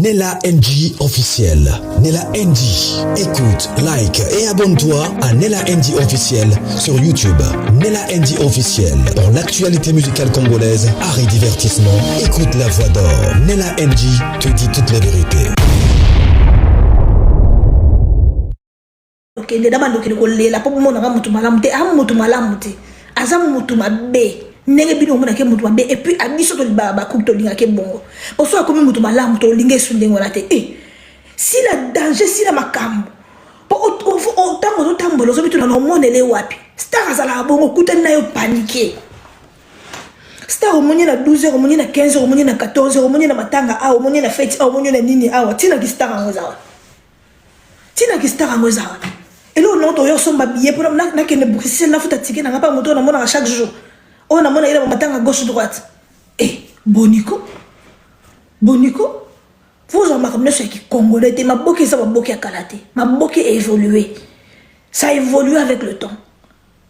Nella NG officiel. Nella NG. Écoute, like et abonne-toi à Nella NG officiel sur YouTube. Nella NG officiel. Pour l'actualité musicale congolaise, art et divertissement, écoute la voix d'or. Nella NG te dit toute la vérité. Okende na banda okende kolela mpo bomonaka moto malamu te. A moto malamu te, aza moto mabe. Ndenge bino omonake moto mabe, et puis abiso tolibaka bakupe, tolingake bongo. Poso akomi moto malamu, tolinga esu ndenge wana te. E sila danger, sila makambo, po ntango ozotambola ozobituna na omonele wapi. Star azalaka bongo, okutani na yo panique. Star omoni na 12 heures, omoni na 15 heures, omoni na 14 heures, omoni na matanga awa, omoni na feti awa, omoni na nini awa. Ntina ki star yango eza wana, ntina ki star yango eza wana. Eloko nango toyo osomba billet mpona nakende Bruxelles, nafuta ticket nanga mpa moto oyo namonaka chaque jour, oyo namona ye na bamatanga gauche droite. E boniko boniko, vozwa makambo nyonso ya kikongole te. Maboki eza maboki ya kala te, maboki évolue, ça évolue avec le temps.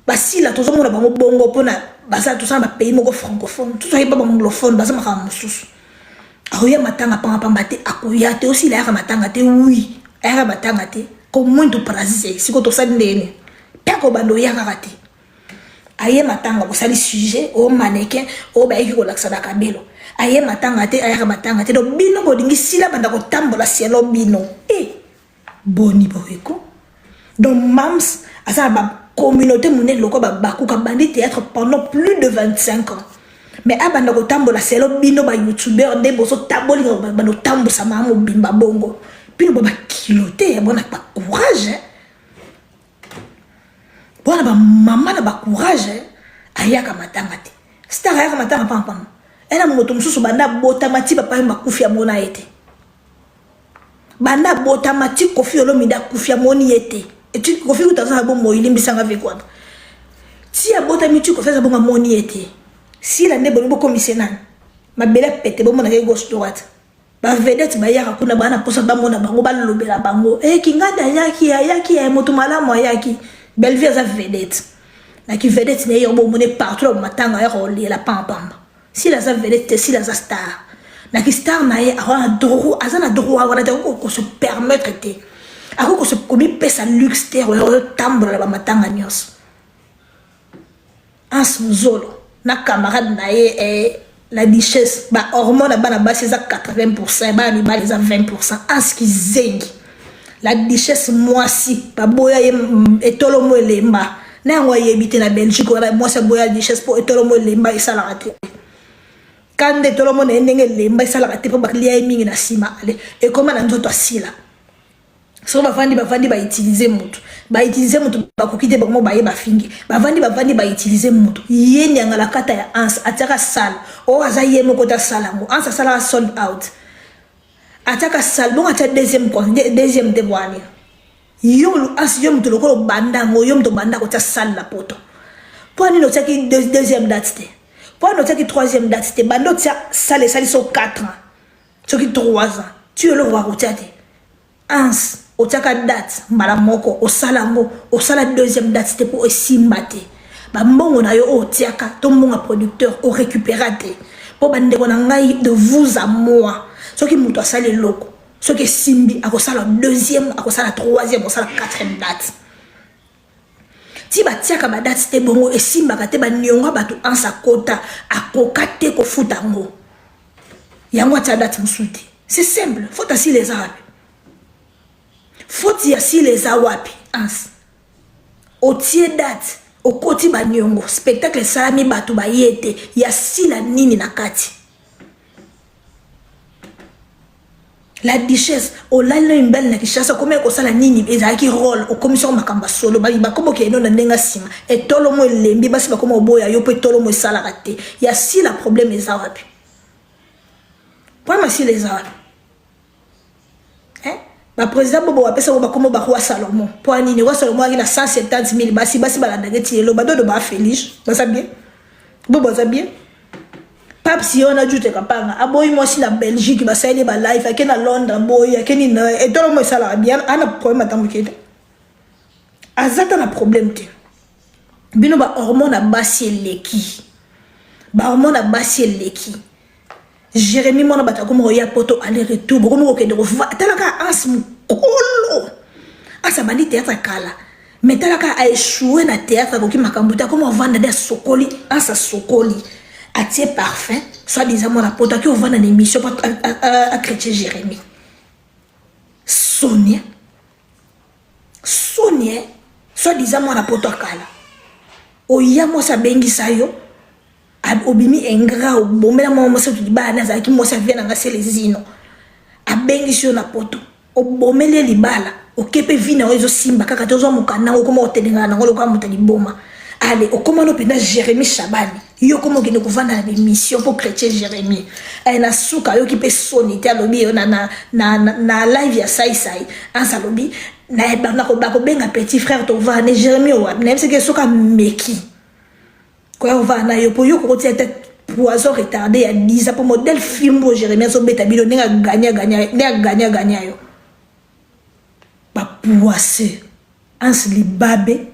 Basila tozomona bango bongo mpona baza tosala bapays moko francophone, tozoyeba baanglophone baza makambo mosusu. Akoya matanga pambapamba te, akoya te. Osila ayaka matanga te, wi ayaka matanga te. Com muito prazer, sikoyo tosali ndeni mpe akobanda oya kaka te. Aye matanga, bosali sujet o mannequin oyo bayaki kolakisa bakabelo. Aye matanga te, ayaka matanga te. Donc bino bolingi sila banda kotambola sielo bino e boni boyeko. Donc mams aza na bacommunauté monene lokola babakuka bandi théâtre pendant plus de 25 ans, mais abanda kotambola selo bino bayoutubeur nde bozotambolinga banda kotambusa maa mobimba bongo. Bino bo bakilo te, bona bacourage, bona bamama na bacourage. Ayaka matanga te, star ayaka matanga pampamba. Ena moto mosusu banda abotama ti papa ye bakufi amona ye te, banda abotama ti Kofi Olomide akufi amoni ye te. Eti Kofi kuta aza na bomoi, limbisanga vekwana, ti abotami ti Kofi aza bongo amoni ye te. Sila nde bolingi bokomise nani mabele pete, bomonaka gauche droite. Bavedete bayaka kuna, baa na mposa bamona bango, balobela bango. E kingandi ayaki, ayaki ya moto malamu, ayaki. Bellevue aza vedete, naki vedete na ye yo bomone partout na matanga ayaka kolela pampamba. Sila aza vedete te, sila aza star. Naki star na ye aza na droit, aza na droit wana te. Akoki kose permettre te, akoki komipesa luxe te oyotambola na bamatanga nyonso. Anse Muzolo na camarade na ye eh, la duchesse, bahormone ya bana basi eza 80, bana mibali eza 20. Anse kizengi, la duchesse mwasi baboya ye etolomo elemba na yango ayebi te. Na Belgique wana mwasi aboya duchesse mpo etolomo elemba esalaka te. Kanda etolomo na ye ndenge elemba esalaka te mpo balia ye mingi na nsima, ale ekoma na nzoto asila. Soki bavandi bavandi bautilize motu, bautilize motu, bakoki te bango baye bafingi. Bavandi bavandi bautilize motu ye niangala kata ya Anse atiaka sale oyo aza ye moko te asala yango. Anse asalaka sold out, atiaka sale bongo, atia deuxième, deuxième te bwania yo Anse, yo moto lokola obanda yango, yo moto obanda kotia sale na poto. Mpo nini otiaki deuxième date te? Mpo nini otiaki troisième date te? Banda otia sale esali so 4 ans, soki 3 ans, ti eloko bakotia te. Anse otiaka date mbala moko, osala yango, osala deuxième date te mpo esimba te. Bambongo na yo oyo otiaka to mbongo ya producteur orécupéra te. Mpo bandeko na ngai, de vous à moi, soki moto asali eloko, soki esimbi, akosala deuxième, akosala troisième, akosala quatrième date. Ti batiaka badate te bongo esimbaka te. Baniongo bato Anse akota, akoka te kofuta yango, yango atia date mosusu te. C'est simple. Faute asila eza wapi? Faute ya sila eza wapi? Anse otie date, okoti baniongo, spectacle esalami, bato baye te, ya sila nini na kati? La duchesse olali na mibali na Kinshasa, okomi kosala nini? Ezalaki role, okomisi yango makambo ya solo. Bakoma okende na ndenge nsima etolomo elembi, basi bakoma oboya yo mpo etolomo esalaka te. Ya sila problème eza wapi? Problème ya sila eza wapi? Baprésident bobo bapesa ngo bakoma baroi Salomon mpo anini? Roi Salomon aki na 170 000 basi, basi balandaka eti lelo badodo bafélige baza bien, bobo aza bien. Pape ye wana jute kapanga aboyi mwasi na Belgique, basaleli balive, ake na Londres aboyi, ake nini, etolomo esalaka bien. Ana problème ata moke te, aza ta na problème te. Bino bahormone ya basi eleki, bahormone ya basi eleki. Jérémie mwana bato akoma koya poto aller retour bokomi kokende tala kaka Hans mokolo Hans abandi théâtre kala mais tala kaka a échoué na théâtre akoki makambo te akoma ovanda nde asokoli Hans asokoli atie parfum soit disant mwana poto aki ovanda na émission po achrétien Jérémie. Sonia Sonia soit disant mwana poto akala oya mwasi abengisa yo, obimi ingrat, obomela mwa mwasi oto libala ne azalaki mwasi avia na nga Selezino, abengisi yo na poto, obomeli ye libala, oke mpe vi na yo ezosimba kaka te, ozwa mokanda yango okoma otelengana nango lokola moto ya liboma. Ale okóma no mpenza Jérémi Shabani, yo okoma okende kovanda na bémission mpo chrétien Jérémi eh, na suka ayoki mpe soni te, alobi yo na live ya Saisai. Anse alobi bakobenga petit frère tovanda ne Jérémi owapi, nayebisaki soki ameki koya kovanda na yo mpo yo kokotia te poison retardé ya 10 ans mpo modèle fimbo Jérémi azobeta bino ndenge aganya ganya, ndenge aganya ganya yo bapoise Anse libabe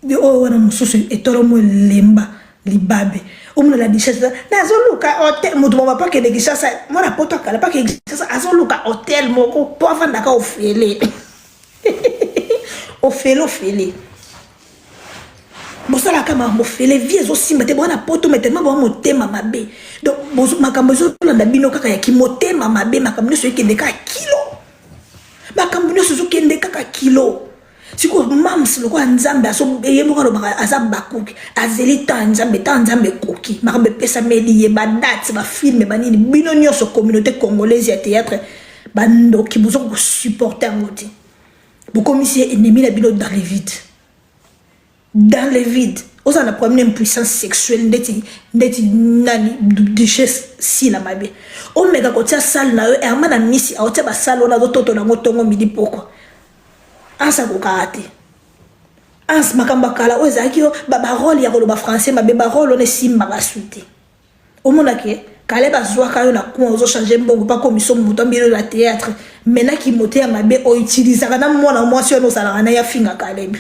oyo wana mosusu etolomo elemba libabe omona la duchesse nazoluka hotel, moto moko po akende Kinshasa, mwana poto akala po akende Kinshasa, azoluka hotel moko po avandaka ofele ofele ofele. Bosalaka makambo ofele, vie ezosimba te. Bwana poto mais tellement boa motema mabe, donc makambo ezolanda bino kaka ya kimotema mabe. Makambo nyonso ekende kaka kilo, makambo nyonso ezokende kaka kilo. Sikoyo mams lokola Nzambe ye moko alobaka aza bakuki, azeli temps Nzambe, temps Nzambe ekoki, makambo epesameli ye, badate, bafilme, banini. Bino nyonso communauté congolaise ya théâtre, bandoki, bozoka kosupporte yango te, bokomisi ye ennemi na bino dans le vide, dans le vide. Ozala na problème d'impuissance sexuelle ndeti nani, duchesse sila mabe, omeka kotia sale na yo herma na misi, aotia basale wana azototola yango ntongo midi pokwa. Anse akokaka te. Anse makambo ya kala oyo ezalaki yo barole ya koloba français mabe, barole wana esimbaka su te. Omonake kale bazwaka yo na coin, ozochange mbongo mpa komiso moto ambino na théâtre. Maintenant kimote ya mabe outilisaka na mwana mwasi wana ozalaka na ye, afinga Kaleb,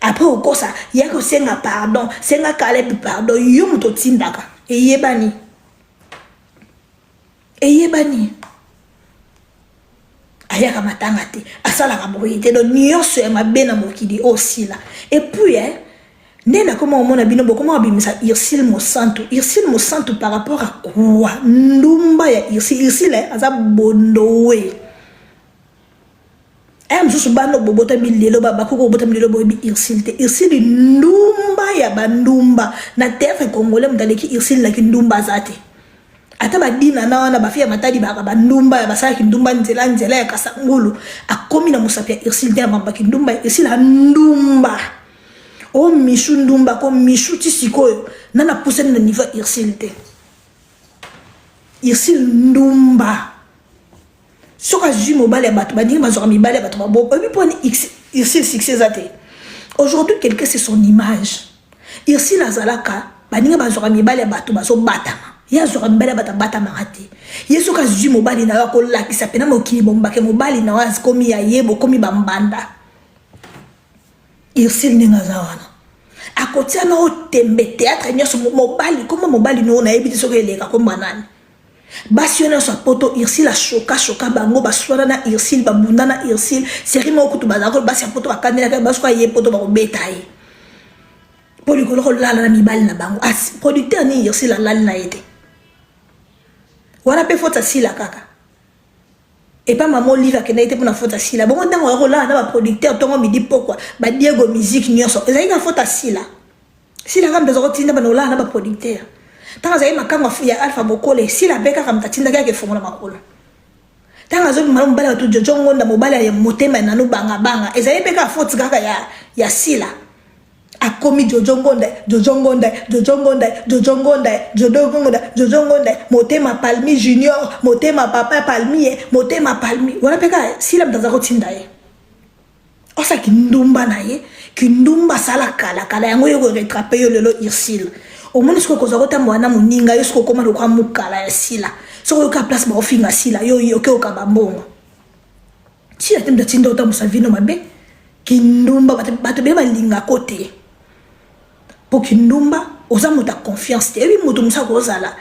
après okosa ya kosenga pardon, senga Kaleb pardon. Yo moto otindaka, eyebani, eyebani. Ayaka matanga te, asalaka boye te, donc nyonso ya mabe na mokili oyo osila. Et puis eh, nde nakoma omona bino bokoma babimisa Ursile Mosantu, Ursile Mosantu par rapport à quoi? Ndumba ya Ursile, Ursile aza bondowe aya mosusu. Bana bobotami lelo, bakoki kobotami lelo, boyebi Ursile te. Ursile ndumba ya bandumba na théâtre congolais, moto aleki Ursile naki ndumba aza te. Ata badina na wana bafi ya Matadi baka bandumba ya basalaki ndumba nzela nzela ya Kasangulu, akomi na mosapi ya Ursile te. Ya mambaki ndumba ya Ursile, andumba o Mishu ndumba ko Mishu ti sikoyo nana pusani na niveau ya Ursile te. Ursile ndumba, soki azwi mobali ya bato, baningi bazwaka mibali ya bato maboko. Oyebi mponi Ursile succès eza te aujourd'hui? Quelqu'un, c'est son image. Ursile azalaka baninga bazwaka mibali ya bato bazobatama, ye azwaka mibali ya bato abatamaka te. Ye soki azwi mobali na yo, akolakisa mpena mokili bombake mobali na yo akomi ya ye, bokomi bambanda. Ursile ndenge aza wana, akotia na otembe théâtre nyonso mobali komba mobali no nayebi te soki eleka komba nani. Basi oyo nyonso ya poto, Ursile ashoka shoka bango, baswana na Ursile, babunda na Ursile. Série moko kutu bazalaka basi ya poto bakandelaka basuka ye poto bakobeta ye mpo likolo kolala na mibali na bango. Producteur nini Ursile alali na ye te wana mpe faute asila kaka epa mama Olive akendaki te mpona faute asila bongo. Ntango ya kolala na baproducteur ntongo midi pokwa, badiego musique nyonso ezalaki na faute asila. Sila kaka moto aza kotinda bana olala na baproducteur. Ntango azali makango ya Alpha Bokole, Sila mpe kaka moto atindaki yaka efongola makolo. Ntango azobima mobali bato Jojo Ngonda, mobali ya motema nanu bangabanga, ezali mpe kaka faute kaka ya Sila. Akomi Jojo Ngonda, Jojo Ngonda, Jojo Ngonda, Jojo Ngonda, Jojo Ngonda, Jojo Ngonda, motema Palmi Junior, motema papa Palmi, motema Palmi wana mpe kaka Sila moto aza kotinda ye osa kindumba na ye. Kindumba asala kala kala yango yo koretrape yo lelo. Ursile omoni soki okozwa kotambola na moninga yo, soki okóma lokwa mokala ya Sila, soki oyoka place baofinga Sila, yo oke okaba mbongo. Sila te moto atinda otambusa vino mabe. Kindumba bato ebele balingako te mpo kindumba oza moto ya confiance te. Oyebi moto mosu akozala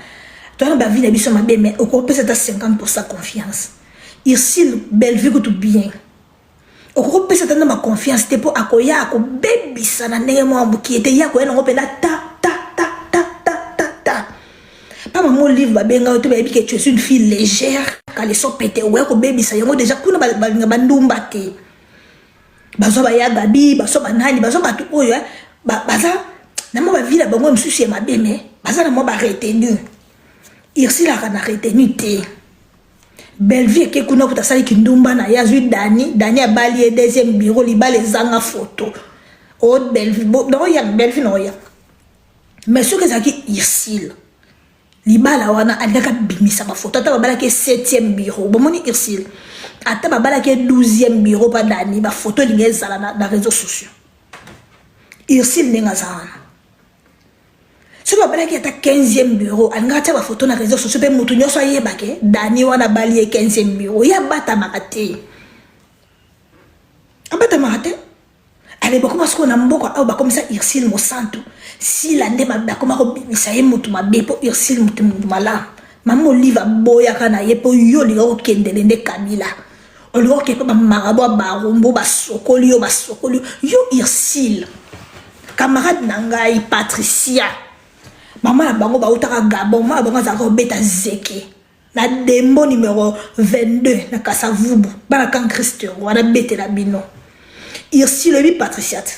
Toza na ba vie na biso mabe mais okopesa ata 50% confiance. Ursule Bellevue kutu bien. Okokopesa ata na ba confiance te po akoya akobebisa na ndenge mwa mokie te ye akoya nango mpenza ta ta ta ta ta ta ta. Pa maman Olive babenga yo te bayebi que tu es une fille légère kaleso pete okoya kobebisa yango deja kuna balinga bandumba te. Bazwa ba ya Gabi, bazwa ba nani, bazwa bato oyo eh, baza na mwa ba vie na bango mosusu ya mabe mais baza na mwa ba retenue. Ursule aka na retenue te. Bellevue eke kuna kuta asali kindumba na ye azwi Dani, Dani abali ye deuxième bureau libala ezanga photo. Oh Bellevue, bo, naoya Bellevue naoya. Mais soki ezalaki Ursule libala wana alingaki abimisa bafoto ata babalaki ye 7e bureau bomoni Ursule ata babalaki ye 12e bureau pa Dani bafoto elingi ezala na, na réseaux sociaux. Ursule ndenge aza wana soki babalaki ata 15e bureau alingaki atia bafoto na réseaux sociaux mpe moto nyonso ayebake Dani wana abali ye 15e bureau ye abatamaka te abatamaka te. Ale bakoma sikoyo na mboka oyo bakomisa Ursule mosantu sila nde bakoma kobimisa ye motu mabe mpo Ursule motu motu malamu. Mama Olive aboyaka na ye mpo yo olinga kokendele nde Kabila olinga kokende mpo bamarabo ya barumbu basokoli yo basokoli yo yo Ursule camarade na ngai Patricia mama na bango bautaka Gabon mama na bango azalaka kobeta zeke na dembo numero 22 na Kasavubu bana kan Christ wana betela bino Ursule oyebi Patricia te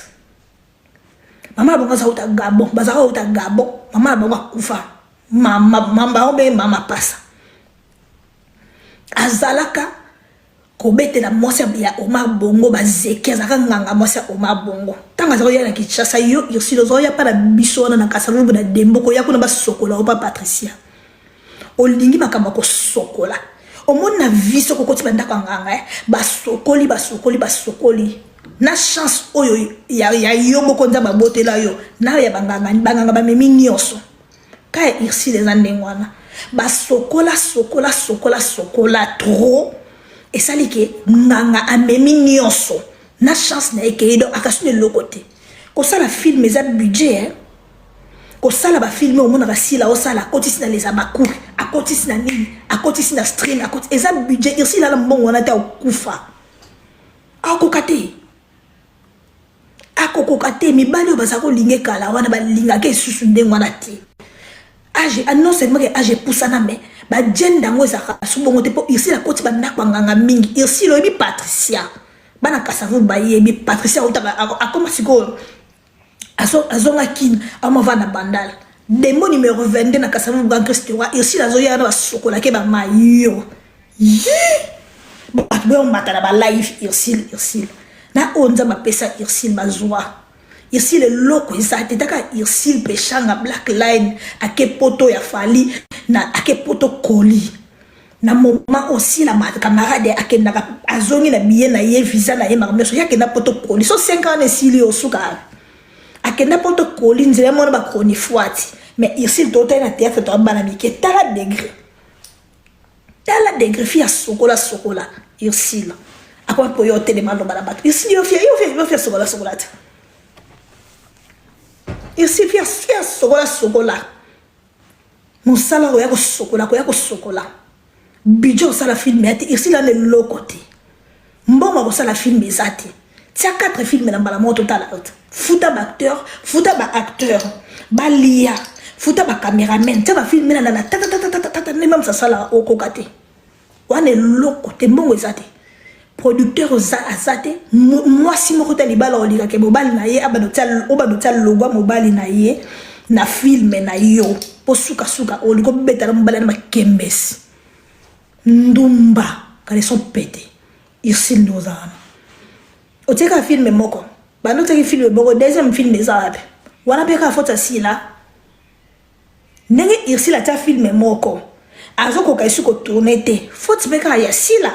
mama na bango aza uta Gabon bazalaka uta Gabon mama na bango akufa mama mama bango be mama pasa azalaka kobetela mwasi ya Omar Bongo bazeki azalaka nganga mwasi ya Omar Bongo ntango aza koya na Kinshasa yo Ursule ozoya pa na biso wana na Kasavubu na Dembo koya kuna basokola yo pa Patricia olingi makambo ya kosokola omoni na vie soki okoti bandako ya nganga eh, basokoli basokoli basokoli na chance oyo ya, ya yo moko nzambe abotela yo na ya banganga banganga bamemi nyonso ka ya Ursule eza ndenge wana basokola sokola sokola sokola trop esali ke nganga amemi nyonso na chance na ye kei donc akasi na eloko te kosala film eza budget eh? Kosala ba film omonaka sila osala akotisi na les abakouk akotisi na nini akotisi na stream akotisi eza budget Ursule ala mbongo wana te akufa akokoka te akokoka te mibali oyo baza kolinga ekala wana balingaka esusu ndenge wana te age ah, non seulement ke age epusana mais bajende yango ezalaka su bongo te mpo Ursule akoti bandako ya nganga mingi Ursule oyebi Patricia bana Kasavu bayebi Patricia autaka akoma sikoyo azonga kin amava na bandal demo numero 22 na kasavubu grand christ roi Ursule azoya na basokolake bamayo ye bato boyomata na balive Ursule Ursule na oyo nzambe apesa Ursule bazwa Ursule eloko eza te taka Ursule peshanga black line ake poto ya fali na ake poto koli na moment osila ma camarade akendaka azongi na billet na ye visa na ye makambo nyonso ye akenda poto koli so 5 ans esili osuka akenda poto koli nzela mona ba chronifuati mais Ursule totali na théâtre to bana mike tala degré tala degré fi asokola sokola Ursule akoma po yo otelema aloba na bato Ursule yo fi yo fi yo fi asokola sokola te Ursule fi asokola sokola Mosala koya kosokola koya kosokola budget osala film ya te Ursule ana eloko te mbongo ya kosala film eza te tia 4 film na mbala moko totala yo te futa ba acteur futa ba acteur balia futa ba cameraman tia ba film na na tatatatata nde mamsa asalaka okoka te wana eloko te mbongo eza te producteur oza aza te mwasi moko te libala olingaka mobali na ye abanda otia logwa mobali na ye na filme na yo mpo sukasuka olingi obetala mobali na makembesi ndumba kaleson pete Ursule nde oza wana otiaka filme moko banda otiaki filme moko deuxième filme eza wapi wana mpe kaka foti asila Ndenge Ursule atia film moko azokoka esu ko tourner te faute pe kaka ya Sila.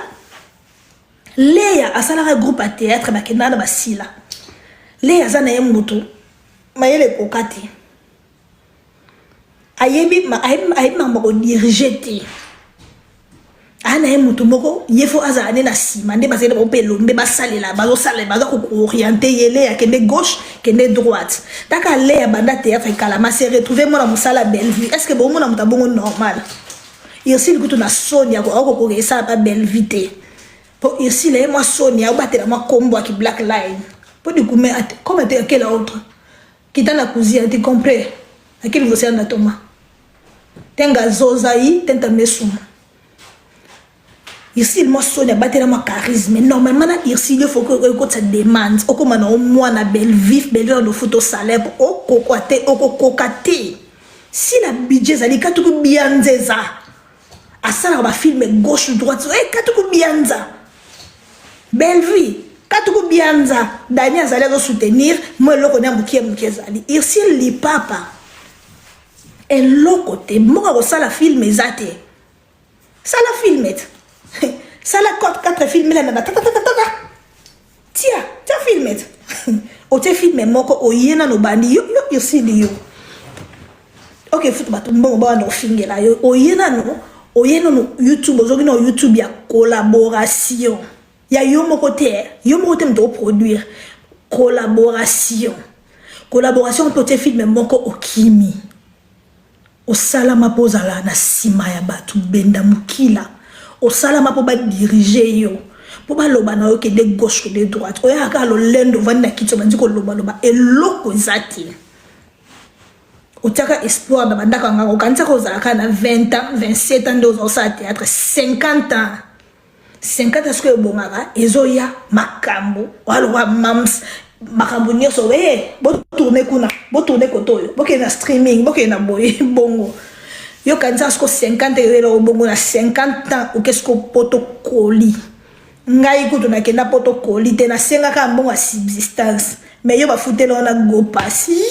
Lea asalaka groupe ya théâtre bakendaka na ba Sila. Lea aza na ye mutu mayele ekoka te. Ayebi ayebi makambo ko diriger te. Ana ye moto moko ye fo azala nde na nsima nde bazali bango mpe elombe basalela bazosalela baza kooriente ye Lea kende gauche kende droite taka Lea banda théâtre ekalama se retrouve mwana mosala Bellevue est ce que bomona moto abongo normal Ursule kutu na soni akokoka esala pa Bellevue te po Ursule ye mwa soni aobatela mwa kombo ya ki black line po dikume comme te akela autre kita na kuzia ti compris akili vosia na toma tenga zozai tenta mesuma Ursule mwa soni abatela mwa charisme normalement na Ursule faut que okotisa demande okoma na mwana Bellevue Bellevue ndo futo salaire po okoka te okokoka te si la budget ezali katuku bianzeza asalaka ba film gauche droite eh katuku bianza Bellevue katuku bianza Dani azali azo soutenir mwa eloko na mokie mokie ezali Ursule lipapa eloko te moko akosala film eza te sala film te sala 4 film elanda tatatatata tia tia film te otie film moko oye nano obandi yo yo osili yo ok futu bato mbongo bawanda kofingela yo oye nano oye nano youtube ozoki na youtube ya collaboration ya yo moko te yo moko te moto oproduire collaboration collaboration mpe otie film moko okimi Osalama mpo ozala na nsima ya bato, benda mokila. Osalama mpo badirige yo, mpo baloba na yo kende gauche kende droite. Oyaka kaka lolendo, ovandi na kiti obandi kolobaloba, eloko eza te. Otiaka espoir na bandako ya nganga, okanisaka ozala kaka na 20 ans, 27 ans nde oza osala théâtre, 50 ans. 50 ans sikoyo ebongaka ezoya makambo waloba mams makambo nyonso ee botourne kuna botourne kote oyo bokende na streaming bokende na boye bongo yo kanisa siko 50 eyeloko bongo na 50 ans oke siko poto koli ngai kutu nakenda poto koli te nasengaka mbongo ya subsistance mais yo bafutela wana gopasi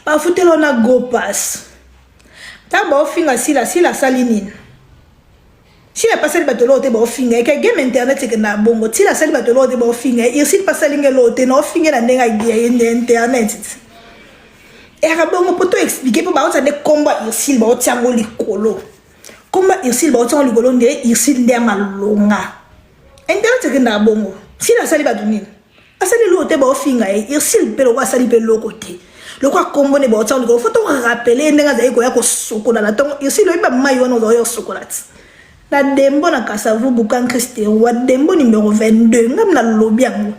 Bafutela na go pass. Ntango baofinga sila sila asali nini? Sila apasali bato eloko te baofinga ye ke game internet ekenda bongo. Sila asali bato eloko te baofinga ye. Ursule pasali nga eloko te naofinga na ndenge ya internet. Eyaka bongo mpo to expliquer mpo baotia nde kombo ya Ursule baotia yango likolo. Kombo ya Ursule baotia yango likolo nde Ursule nde ya malonga. Internet ekendaka bongo. Sila asali bato nini? Asali eloko te baofinga ye. Ursule mpe lokola asali mpe eloko te. Lokola kombo ne baotia likolo faut to rappeler ye ndenge azali koya kosokola na ntongo. Ursule oyebi ba mayi wana ozali kosokola ti. Na dembo na Kasavubu kan Christ roi dembo numero 22 ngam na lobi yango.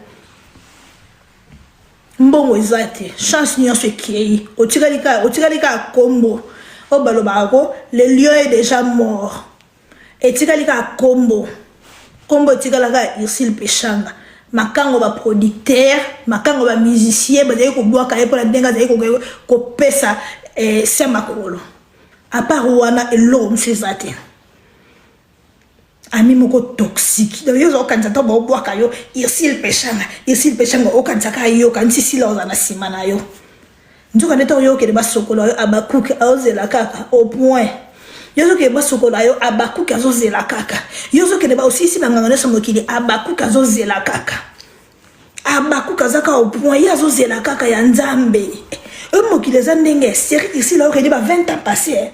Mbongo eza te, chance nyonso ekei. Otikali kaka otikali kaka kombo. Oyo balobaka ko le lion est déjà mort. Etikali kaka kombo. Kombo etikala kaka Ursule Peshanga. Makango ba producteur, makango ba musicien bazali kobwaka ye mpona ndenge azali kopesa eh, se makolo. A part wana eloko mosusu eza te. Ami moko toxique. Donc yo ozokanisa ntango baobwaka yo Ursule Peshanga, Ursule Peshanga okanisa kaka yo, okanisi sila ozala na nsima na yo. Nzoka nde ntango yo okende basokola yo Habacuc aozela kaka au point. Yo ozokende basokola yo Habacuc azozela kaka. Yo ozokende ba osilisi banganga nyonso mokili Habacuc azozela kaka. Habacuc aza kaka au point, ye azozela kaka ya Nzambe. Oyo mokili eza ndenge série ici là okende ba 20 ans passé.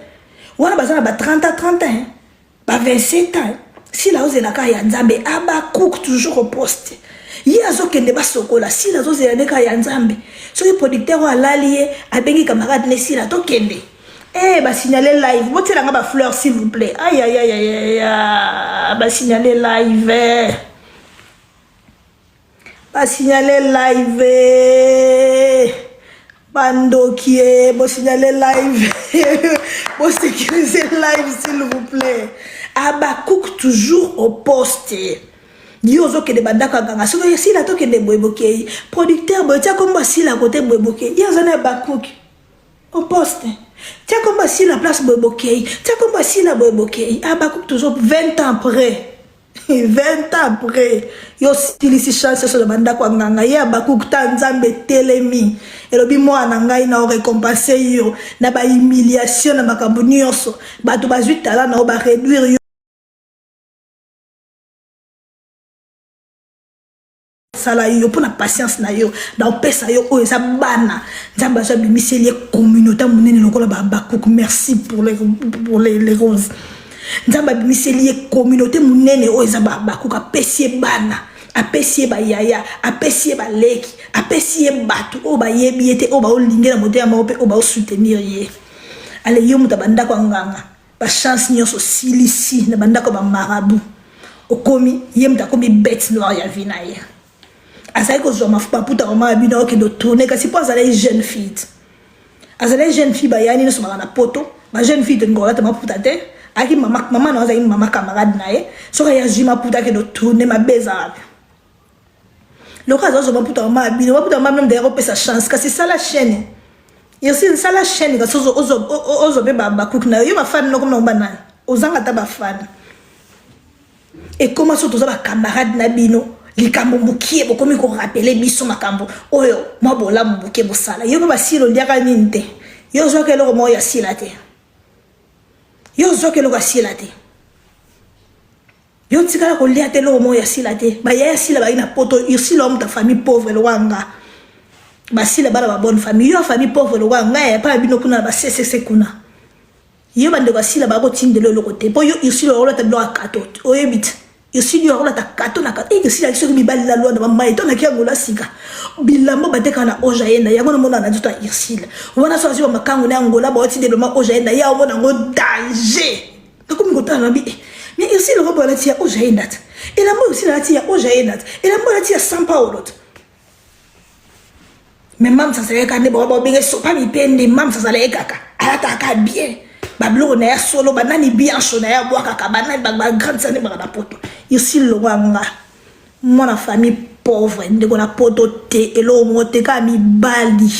Wana baza na ba 30 ans 30 ans. Ba 27 ans sila ozela kaka ya nzambe Habacuc toujours au poste ye azokende basokola sila azozela nde kaka ya nzambe soki producteur oyo alali ye abengi camarade ne sila tokende eh basignale live botiela nga bafleur s'il vous plaît ayayayaya basignale live eh. Ba signaler live bandoki eh, bo signaler live bo sécuriser live s'il vous plaît Habacuc toujours au poste yo ozokende bandako ya ganga soki esila tokende boye bokei producteur boye tia kombo asila kote boye bokei ye aza na Habacuc au poste tia kombo asila place boye bokei tia kombo asila boye bokei Habacuc toujours 20 ans après 20 ans après yo osilisi chance nyonso na bandako ya nganga ye Habacuc ta nzambe etelemi elobi mwana na ngai na orecompense yo na bahumiliation na makambo nyonso bato bazwi tala na yo baréduire yo. nasala yo mpo na patience na yo naopesa yo oyo eza bana nzambe azo abimiseli ye communauté monene lokola babakuku merci pour les, pour les, les roses nzambe abimiseli ye communauté monene oyo eza babakuku apesi ye bana apesi ye bayaya apesi ye baleki apesi ye bato oyo bayebi ye te oyo baolinge na motema moko mpe oyo baosoutenir ye ale yo moto ya bandako ya nganga bachance nyonso osilisi na bandako ya bamarabu okomi ye moto akomi bete noire ya vie na ye azali kozwa maputa mama ya bino akokende otourne kasi mpo azalaki jeune fille te azalaki jeune fille bayani nyonso baka na poto ba jeune fille tolinga kolata maputa te ayaki mama mama na azalaki mama camarade na ye soki aye azwi maputa akende otourne mabe ezalaka lokola azazwa maputa mama ya bino maputa mama bino mdaya kopesa chance kasi sala chaîne yosi sala chaîne kasi ozwa mpe bakuki na yo yo bafani noko na banani ozanga ata bafani ekoma so toza bacamarade na bino likambo mokie bokomi korapele biso makambo oyo mwa bolamu moke bosala yo mpe basila oliaka nini te yo ozwaka eloko moko ya sila te yo ozwaka eloko ya sila te yo tikala kolia te eloko moko ya sila te bayaya sila bayi na poto ursile wa moto ya famille pauvre lokola nga basila bana ba bonne famille yo ya famille pauvre lokola nga ya epai ya bino kuna na ba ccc kuna yo bandeko ya sila bakotindela eloko te mpo yo ursile okolata biloko ya kato oyebi te ursile yo akolata kato na kato eh, ursile alaki soki mibali na lwanda bamai to naki yangola sika bilamba batekaka na oja yenda yango namona na nzoto ya ursile wana so azwi bamakango na yangola baotindela ma oja yenda ye aomona yango danger nakomi kotala na bi eh, mais ursile robe alati ya oja yenda te elamba ursile alati ya oja yenda te elamba alati ya san paolo te mais mams azalaki kaka nde bango babenge sopa mipende mams azalaki kaka alataka bien babiloko na ya solo banani biancho na ye abwakaka banani bagrande sani baka na poto ursile lokola nga mwana famille pauvre ndeko na poto te eloko moko te kaka mibali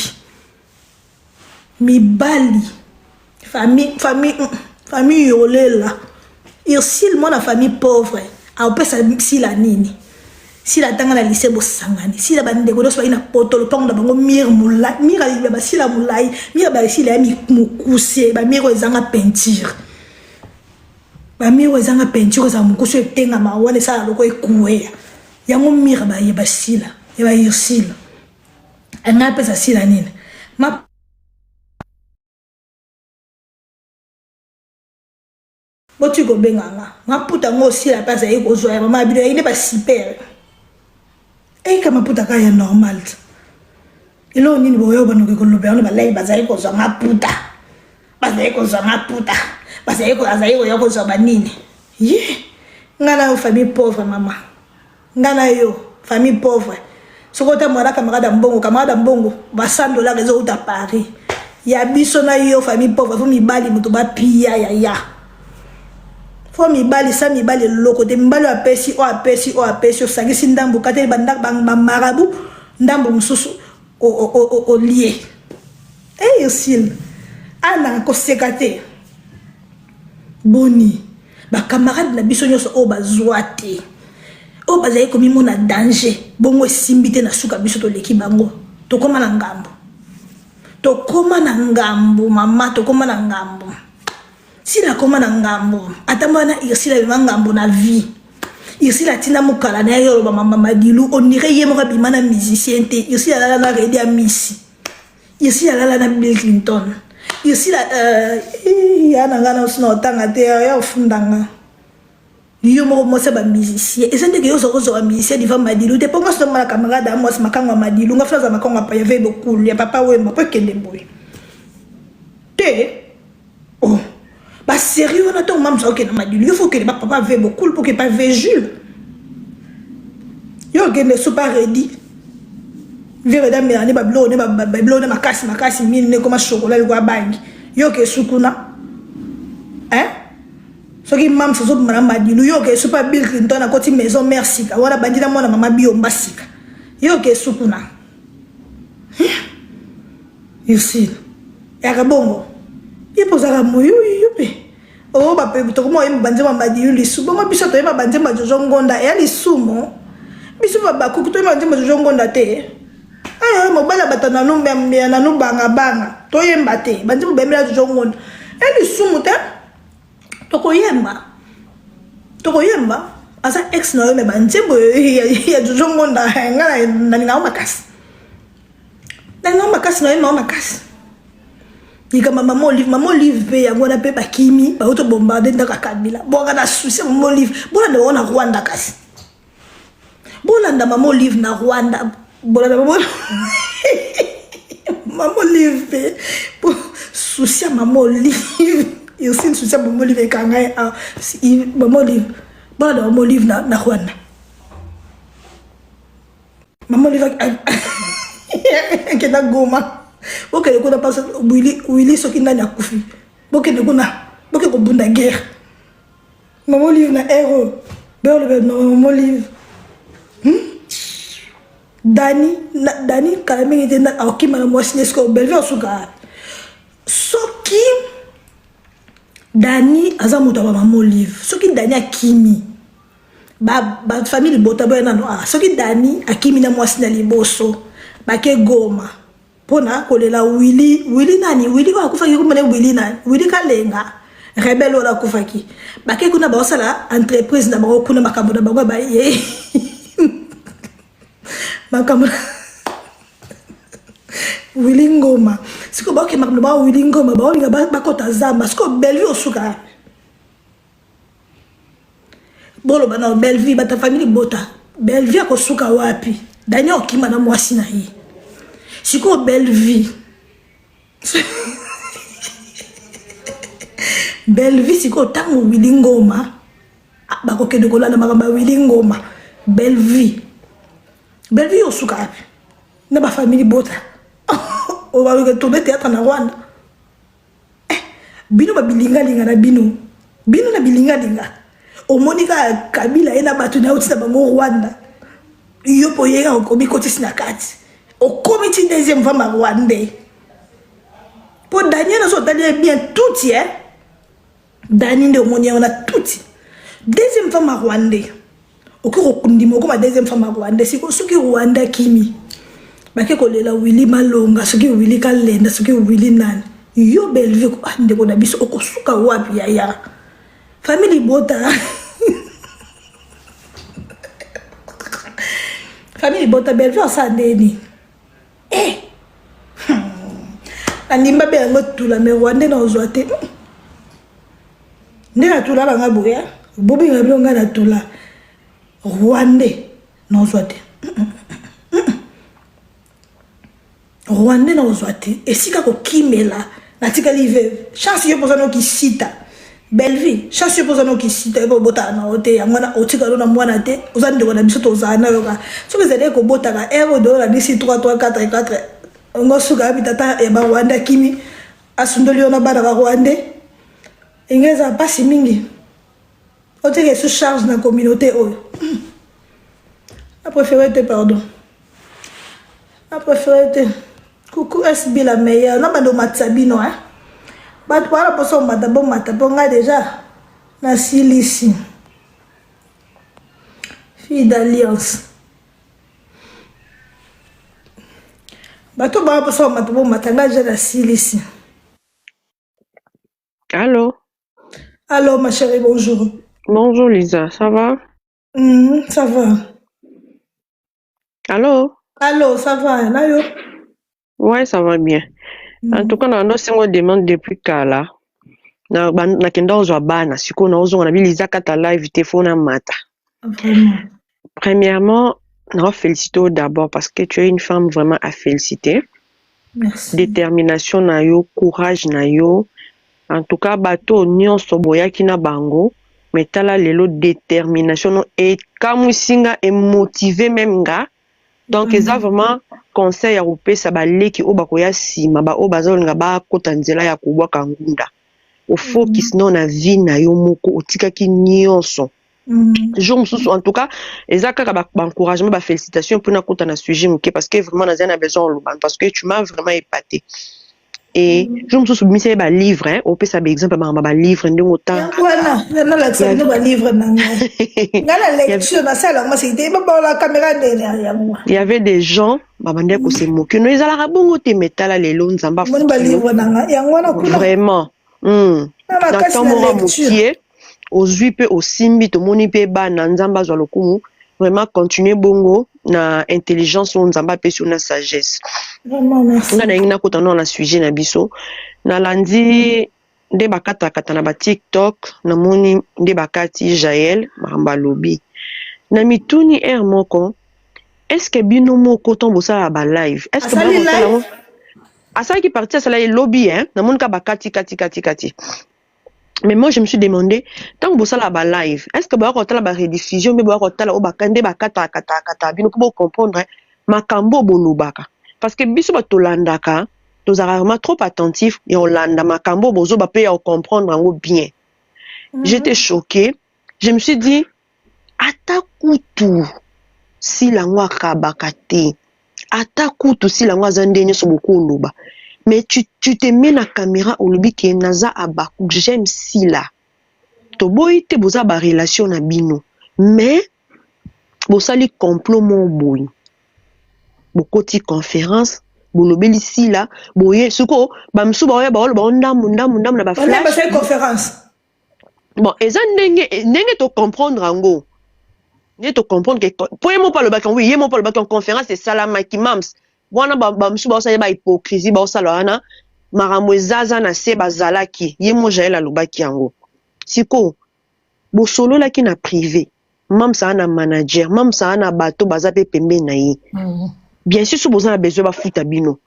mibali famille famille mm, famille yolela ursile mwana famille pauvre akopesa sila nini sila atanga na lycée bosangani sila bandeko nyonso bayi na poto lopango na bango mire molai mire ya basila molai mire basila ya mokuse bamire oyo ezanga peinture bamire oyo ezanga peinture ezala mokuse etengama wana esala loko ekueya yango mire baye basila ya ba ursile ngai apesa sila nini ma botiki kobenga nga maputa yango osila mpe azali kozwa ya mama bino yayinde basiper eyika maputa kaka ya normal eloko nini boyo banoki koloba yango balai bazali kozwa maputa bazali kozwa maputa bazali koya kozwa banini ye ngai na yo famille pauvre mama Nga na yo famille pauvre soki otambola na camarade ya mbongo camarade ya mbongo ba 100 dollars ezowuta Paris ya biso na yo famille pauvre fo mibali moto bapia ya ya fo mibali sa mibali eloko te mibali oyo apesi oyo apesi oyo apesi osangisi ndambo kateli bamarabu ndambo mosusu olie ey osile ana koseka te Boni ba camarades na biso nyonso oyo bazwa te oyo bazali komimona danger bongo esimbi te na suka biso toleki bango tokoma na ngambo tokoma na ngambo mama tokoma na ngambo sila akoma na ngambo ata mwana ursile abima ngambo na vie ursile atinda mokala na ye oloba mama madilu onire ye moko abima na musicien te ursile alala na redi ya misi Ursule alala na Bill Clinton. Ursule euh, ya na nga na osuna otanga te ya ofunda nga. Yo moko mwasi ya ba musicien. Eza ndenge yo ozoko zwa musicien diva Madilu te. Ponga sona mala camarade ya mwasi makango ya Madilu. Nga funa za makango ya ve bokulu ya papa Wemba po ekende boye. Te. Oh. Ba sérieux wana ntango mamsa okende Madilu. Yo faut okende ba papa ve bokulu po ke pa ve Jules. Yo okende super ready. Vieux Reda amela nde babiloko nde babiloko nde makasi makasi mine nde ekoma chocolat likoya bangi yo ke su kuna hein soki mams azobima na madilu yo ke su pa Bill Clinton akoti maison mère sika wana bandi na mwana mama biyomba sika yo ke su kuna Ursule yaka bongo ye mpo ozalaka moyuyu mpe Oh ba pe tokoma oyemba ba nzembo ya madilu lisu bongo biso toyemba ba nzembo ya jojo ngonda eya lisumu biso ba bakuku toyemba ba nzembo ya jojo ngonda te eh mobali ya bato nanu ya nanu banga banga toyemba te ba nzembo bayembela jojo ngonda eya lisumu te tokoyemba tokoyemba. Aza ex na yo, mais banzembo ya Jojo Ngonda nga nalinga makasi. Nalinga makasi na yo ma makasi. Likambo mama Olive, mama Olive mpe yango wana mpe bakimi bauti bombarde ndako ya Kabila. Bwaka na susi ya mama Olive, bolanda bango na Rwanda kasi. Bolanda mama Olive na Rwanda, bolanda mama mama Olive mpe susi ya mama Olive. Ursule susi ya mama Olive ekanga ye awa. Mama Olive, bolanda mama Olive na Rwanda. Mama Olive akenda Goma. Bokende kuna mpasa Willy, Willy soki nani akufi. Bokende kuna, bokende kobunda guerre. Mama Olive na air oyo. Beolobe mama Olive. Dani, na, Dani kala mingi te akokima na mwasi ne sikoyo Bellevue asuka. Soki Dani aza moto ya ba mama Olive, soki Dani akimi ba ba famille libota boya nano ah soki Dani akimi na mwasi na liboso bake Goma mpona kolela Willy, Willy nani, Willy oyo akufaki komona Willy nani, Willy Kalenga rebelle oyo akufaki, bake kuna baosala entreprise na bango kuna makambo na bango ba ye makambo Willy Ngoma sikoyo baoke makambo na bango Willy Ngoma baolinga bakota zamba sikoyo Bellevue osuka boloba na Bellevue bata famille bota Bellevue akosuka wapi? Daniel okima na mwasi na ye sikoyo Bellevue Bellevue sikoyo ntango Willy Ngoma bakokende kolanda makambo ya Willy Ngoma Bellevue Bellevue osuka wapi na ba famille bota obakoki tourner théâtre na Rwanda. Eh, bino ba bilingalinga na bino, bino na bilingalinga omoni kaka Kabila ye na bato na ye otina bango Rwanda, yo mpo ye kaka omikotisi na kati okomi ti deuxième femme ya Rwandais mpo Daniel ozo otali ye bien tuti eh? Dani nde omoni yango na tuti deuxième femme ya Rwandais okoki kondima okoma deuxième femme ya Rwandais sikoyo soki Rwanda akimi bake kolela Willy Malonga soki Willy Kalenda soki Willy nani yo Bellevue ah, ndeko na biso okosuka wapi yaya famille libota famille libota Bellevue asala ndeni eh nandimba be yango tula me Rwandais na ozwa te nde natula banga boye bobenga bino ngai natula Rwandais na ozwa te Rwandais na ozwa te esika kokimela natikali veuve chance yo mpoza nokisita Bellevue chance yo mpoza nokisita yo obotaka na yo te yango wana otikalo na mwana te oza ndeko na biso tozala na yoka soki ezali kobotaka ere oyo dola disi 3 3 4 4 ngo suka yabi tata ya barwandais akimi asundoli yo na bana barwandais enge eza mpasi mingi otika esu charge na communauté oyo na préféré te pardon na préféré te. Coucou SB la meilleure na bando matisa bino hein bato bana posa omata bomata mpo ngai deja nasilisi fille d'alliance bato bana posa omata bomata ngai deja nasilisi. Allô? Allô ma chérie, bonjour. Bonjour Lisa, ça va? Ça va. Allô? Allô, ça va, na yo? Ouais, ça va bien. En tout cas, na ndo demande depuis kala. Na nakenda ozwa bana sikoyo na ozonga na bi Lisa kata live te fo na mata. Vraiment. Premièrement, na féliciter d'abord parce que tu es une femme vraiment à féliciter. Merci. Détermination na yo, courage na yo. En tout cas, bato nyonso boyaki na bango, mais tala lelo détermination no ekamwisi nga emotive même nga. Donc eza vraiment conseil ya kopesa baleki oyo bakoya nsima baoyo bazolinga bakota nzela ya kobwaka ngunda. Ofocus no na vie na yo moko otikaki nyonso. Jour mosusu en tout cas eza kaka baencouragement bafélicitation mpona kota na sujet moke parce que vraiment naza na besoin oloba parce que tu m'as vraiment épaté. Et jour mosusu obimisa ye balivre hein, opesa baexemple ya makambo ya balivre ndenge otanga. Wana nalakisa bino balivre na ngai ngai na lecture nasala yango maseki te babaola caméra ndenge yango. Il y avait des gens babandaki kose moquer no ezalaka bongo te mais tala lelo Nzambe omoni afuti yo balivre na ngai yango wana kuna vraiment na na makasi temps na moko lecture. mokie. Ozwi mpe osimbi, tomoni mpe bana. Nzambe azwa lokumu. Vraiment, continue bongo na intelligence oyo Nzambe apesi yo na sagesse. Vraiment, merci. Nga nayengi nakota nano na sujet na biso. Nalandi nde bakatakata na baTikTok, namoni nde bakati Jael, makambo alobi na mituni aire moko. Est-ce bino moko ntango bosala balive, est ce que Asali live? Asalaki parti, asalaki lobi, hein? Namoni ka bakati kati kati kati. Mais moi, je me suis demandé, ntango bosala balive, est ce que boya kotala barediffusion mpe boya kotala oyo nde bakatakatakata bino mpo bocomprendre makambo oyo bolobaka? Parce que biso bato tolandaka, tozalaka vraiment trop attentif ya kolanda makambo oyo bozoba mpe ya kocomprendre yango bien. J'étais choquée. Je me suis dit, ata kutu sila yango akabaka te, ata kutu sila yango aza nde nyonso bokoloba, mais tu te mets na caméra, olobi ke naza abaku, j'aime Sila. Toboyi te, boza barelation na bino, mais bosali complot moko boye, bokoti conférence, bolobeli Sila boye. Sikoyo bamisusu baoya, baoloba o ndambu ndambu ndambu na baflash. Basali conférence? Bon, eza ndenge tocomprendre yango, ndenge tocomprendre ke po ye moko alobaki yango, ye moko alobaki en conférence esalamaki. Mams wana, bamisusu baosala ye bahypocrisie, baosala wana makambo ezaza na se. Bazalaki ye mo Jael alobaki yango. Sikoyo bosololaki na privé. Mams aa na manager, mams aa na bato baza mpe pembeni na ye. Bien sûr, so boza na besoin bafuta bino,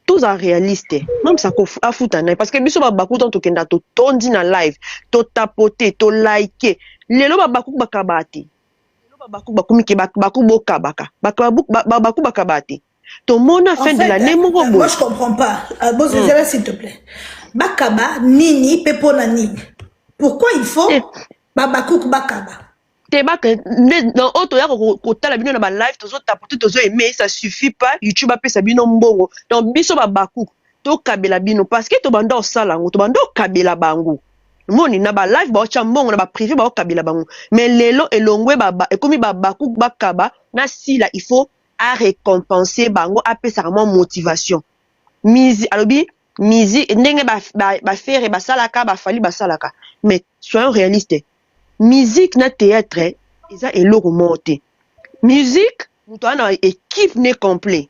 tozala réaliste, mams afuta na ye, parce que biso babaku, ntango tokenda, totondi na live, totapote, tolike. Lelo babaku bakabaka te. Lelo babaku bakomi ke baku bokabaka, babaku bakabaka te. Tomona fin de l'année moko boye. Moi, je comprends pas. Bozela, s'il te plaît. Bakaba nini mpe mpona nini? Pourquoi il faut babakuku bakaba? Te, baka nde oyo toyaka kotala bino na balive, tozotapote, tozoaime, ça suffit pas. YouTube apesa bino mbongo, donc biso babakuku tokabela bino, parce que tobanda osala yango, tobanda okabela bango. Moni na balive baotya mbongo, na baprivé baokabela bango. Mais lelo elongwe, ekomi babakuku bakaba na Sila. Il faut arécompense bango, apesaka mwa motivation. Misi alobi misi ndenge bafere basalaka, bafali basalaka. Mais soyons réaliste, musique na théâtre eza eloko moko te. Musique, moto aza na équipe ne complet.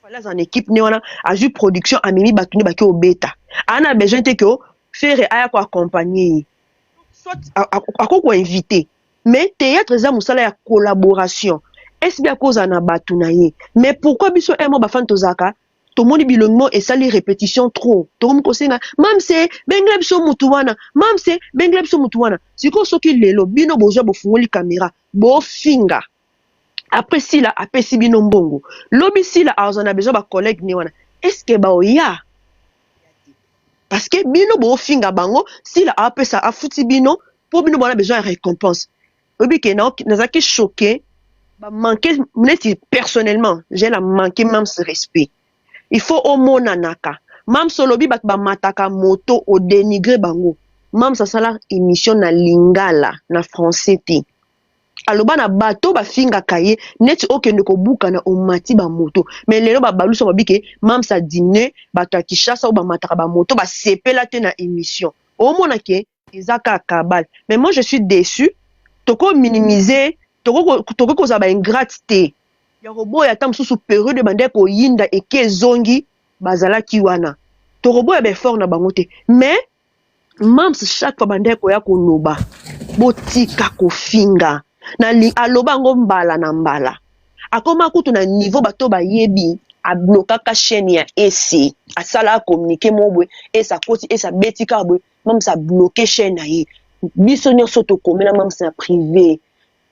Fali aza na équipe ne wana, azwi production, amemi bato nde baki obeta. Aza na besoin te ke Fere aya koaccompagne ye, soit akoki koinvite. Mais théâtre eza mosala ya collaboration. SB akozala na bato na ye. Mais pourquoi biso mo bafani tozalaka, tomoni bilongi mo esali répétition trop, tokomi kosenga mamse bengela biso mutu wana, mamse bengela biso mutu wana? Sikoyo soki lelo bino bozwa, bofungoli caméra, bofinga, après Sila apesi bino mbongo, lobi Sila azwa na besoin bacollègue ne wana, est-ce baoya? Parce que bino bofinga bango, Sila apesa, afuti bino mpo bino bona besoin ya récompense. Oyebi ke nazalaki choqué, bamanke neti personnellement j'ai la manqué même ce respect. Il faut omonanaka. Mams olobi bato bamataka moto, odénigre bango. Mams asala émission na lingala, na français te. Aloba na bato bafingaka ye neti okende kobukana, omati bamoto. Mais lelo babalusa, babi ke mams adine bato ya Kinshasa oyo bamataka bamoto, basepela te na émission. Omona ke eza kaka kabale. Mais moi, je suis déçu. Tokominimize, tokoki kozala baingrate te ya koboya. Ata mosusu periode ebandaki koyinda, eke ezongi, bazalaki wana, tokoboya baeffort na bango te. Mais mams chaque fois bandaki koya koloba botika kofinga na aloba yango mbala na mbala. Akoma kutu na niveau bato bayebi, ablokaka chaîne ya ese, asalaka communiqué moko boye, ese akoti, ese abeti kaka boye, mams abloke chaîne na ye. Biso nyonso tokomela mams na privé,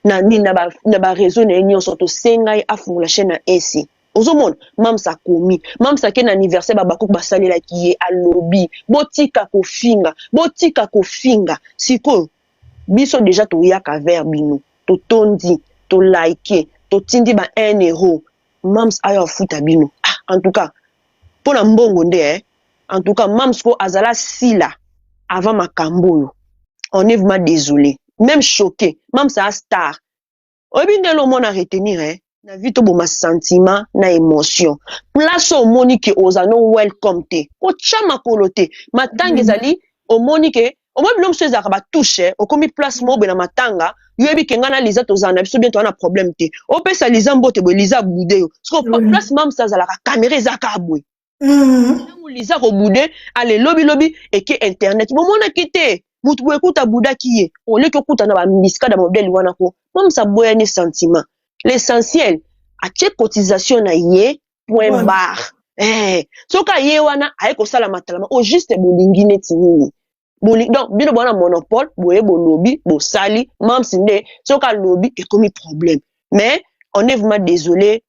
na nini, na bareseau na ye nyonso, tosenga ye afungola chaîne na ese. Ozomona mams akomi, mams ake na anniversaire, babakuku basalelaki ye, alobi botika kofinga, botika kofinga. Sikoyo biso déjà toyaka vers bino, totondi, tolike, totindi ba 1 euro, mams ayo afuta bino. Ah, en tout cas mpo na mbongo nde, eh? En tout cas mams ko azala Sila avant makambo oyo. On est vraiment désolé, même choqué. Mams aza star. Oyebi ndenge omona retenir, eh? Na vie toboma sentiment na émotion. Place omoni ke oza no welcome te, kotya makolo te. Matanga ezali, omoni ke Omoni biloko mosusu ezalaka ba touche, okomi place moko boye na matanga, yo oyebi ke ngai na Liza tozala na biso bien, toza na problème te. Opesa Liza mbote boye, Liza abude yo. Sikoyo place Mam's azalaka, camera eza kaka boye. Ntango Liza akobude, ale lobi lobi eke internet. Bomonaki te, mutu boye kuta abudaki ye. Oleki okuta na ba embuscade ya modèle wana ko. Mam's aboyani sentiment. L'essentiel, atie cotisation na ye, point Voilà. barre. Eh, soki aye wana aye kosala matalama au juste bolingi neti nini Boli, donc bino bwana monopole boye bolobi bosali mams nde soki alobi ekomi problème mais on est vraiment désolé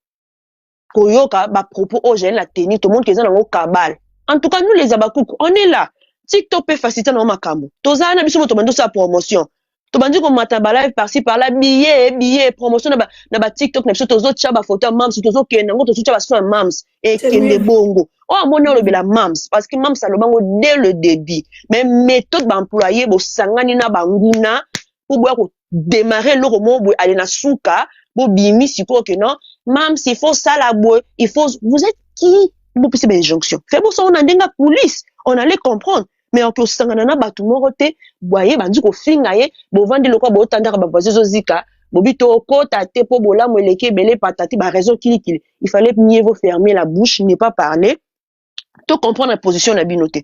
koyoka ba propos oyo jael na teni tomoni ke eza nango kabale en tout cas nous les abakuku on est là tiktok mpe facilité nango makambo tozala na biso mo tobandi osala promotion tobandi komata ba live par-ci par-là billet billet promotion na ba, na ba tiktok na biso tozotya bafoto ya mams tozokende yango tozotya bason ya mams ekende bongo oyo amoni olobela mams parce que mams alobango dès le début mais méthode baemploye bosangani na banguna mpo boya kodémarre eloko moko boye ale na suka bobimi sikoyo ke non mams il faut sala boye il faut vous êtes qui bopesi bainjonction fe bosongo na ndenge ya coulisse on allait comprendre mais okosangana na bato moko te boye bandi kofinga ye bovandi lokola botandaka bavoisin ezozika bobi tokota te mpo bolamu eleki ebele patati baraison kilikili il fallait mieux vaut fermer la bouche ne pas parler to comprendre position na bino te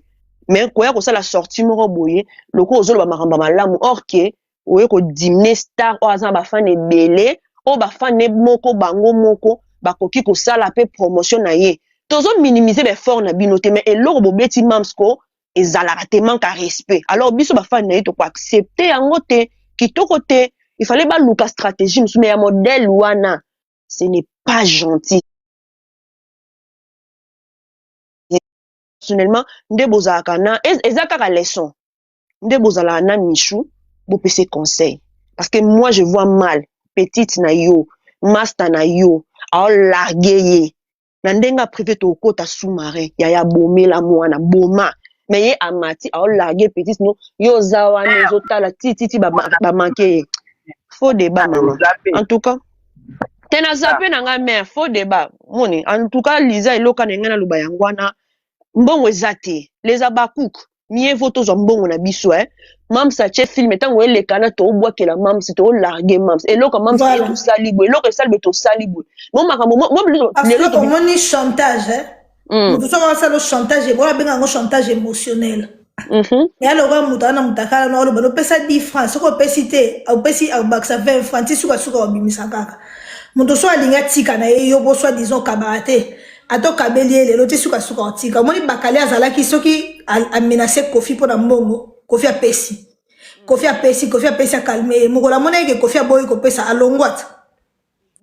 mais koya kosala sortie moko boye lokola ozoloba makambo ya malamu or ke oye kodimine star oyo aza na bafane ebele oyo bafane moko bango moko bakoki kosala mpe promotion na ye tozo minimiser baeffort na bino te mais eloko bobeti mams ko ezalaka te manque ya respect alors biso bafani na ye tokoaccepte yango te kitoko te il fallait baluka stratégie mosusu mais ya modèle wana ce n'est pas gentil personnellement nde bozalaka na eza kaka leçon nde bozalaka na Michou bopesa conseil parce que moi je vois mal petite na yo master na yo aolargue ye na ndenge ya privé tokota sous-marin yaya bomela mwana boma mais ye amati aolargue petite no yo oza wana ozotala ti ti ti bamanke ye faux débat mama en tout cas te na zape na ngai mare faux débat moni en tout cas liza eloka na ngai naloba yango wana mbongo eza te les abakouk mieux vaut tozwa mbongo na biso eh. Mams atie film ntango elekana toobwakela mams toolargue mams eloko mams Voilà. tosali boye eloko esali boye tosali boye mo makambo Parce lelo que omoni chantage eh? Moto soki asala chantage oyo abenga yango chantage émotionnel ya lokola moto aza na motakala na oloba lopesa 10 francs soki opesi te opesi akobakisa 20 francs ti sukasuka obimisa kaka moto so alingi atika na ye yo po soi disant okabaka te ata okabeli ye lelo ti sukasuka otika omoni bakali azalaki soki amenace kofi mpo na mbongo kofi apesi kofi apesi kofi apesi akalme ye mokolo amonaki ke kofi aboyi kopesa alongwa ti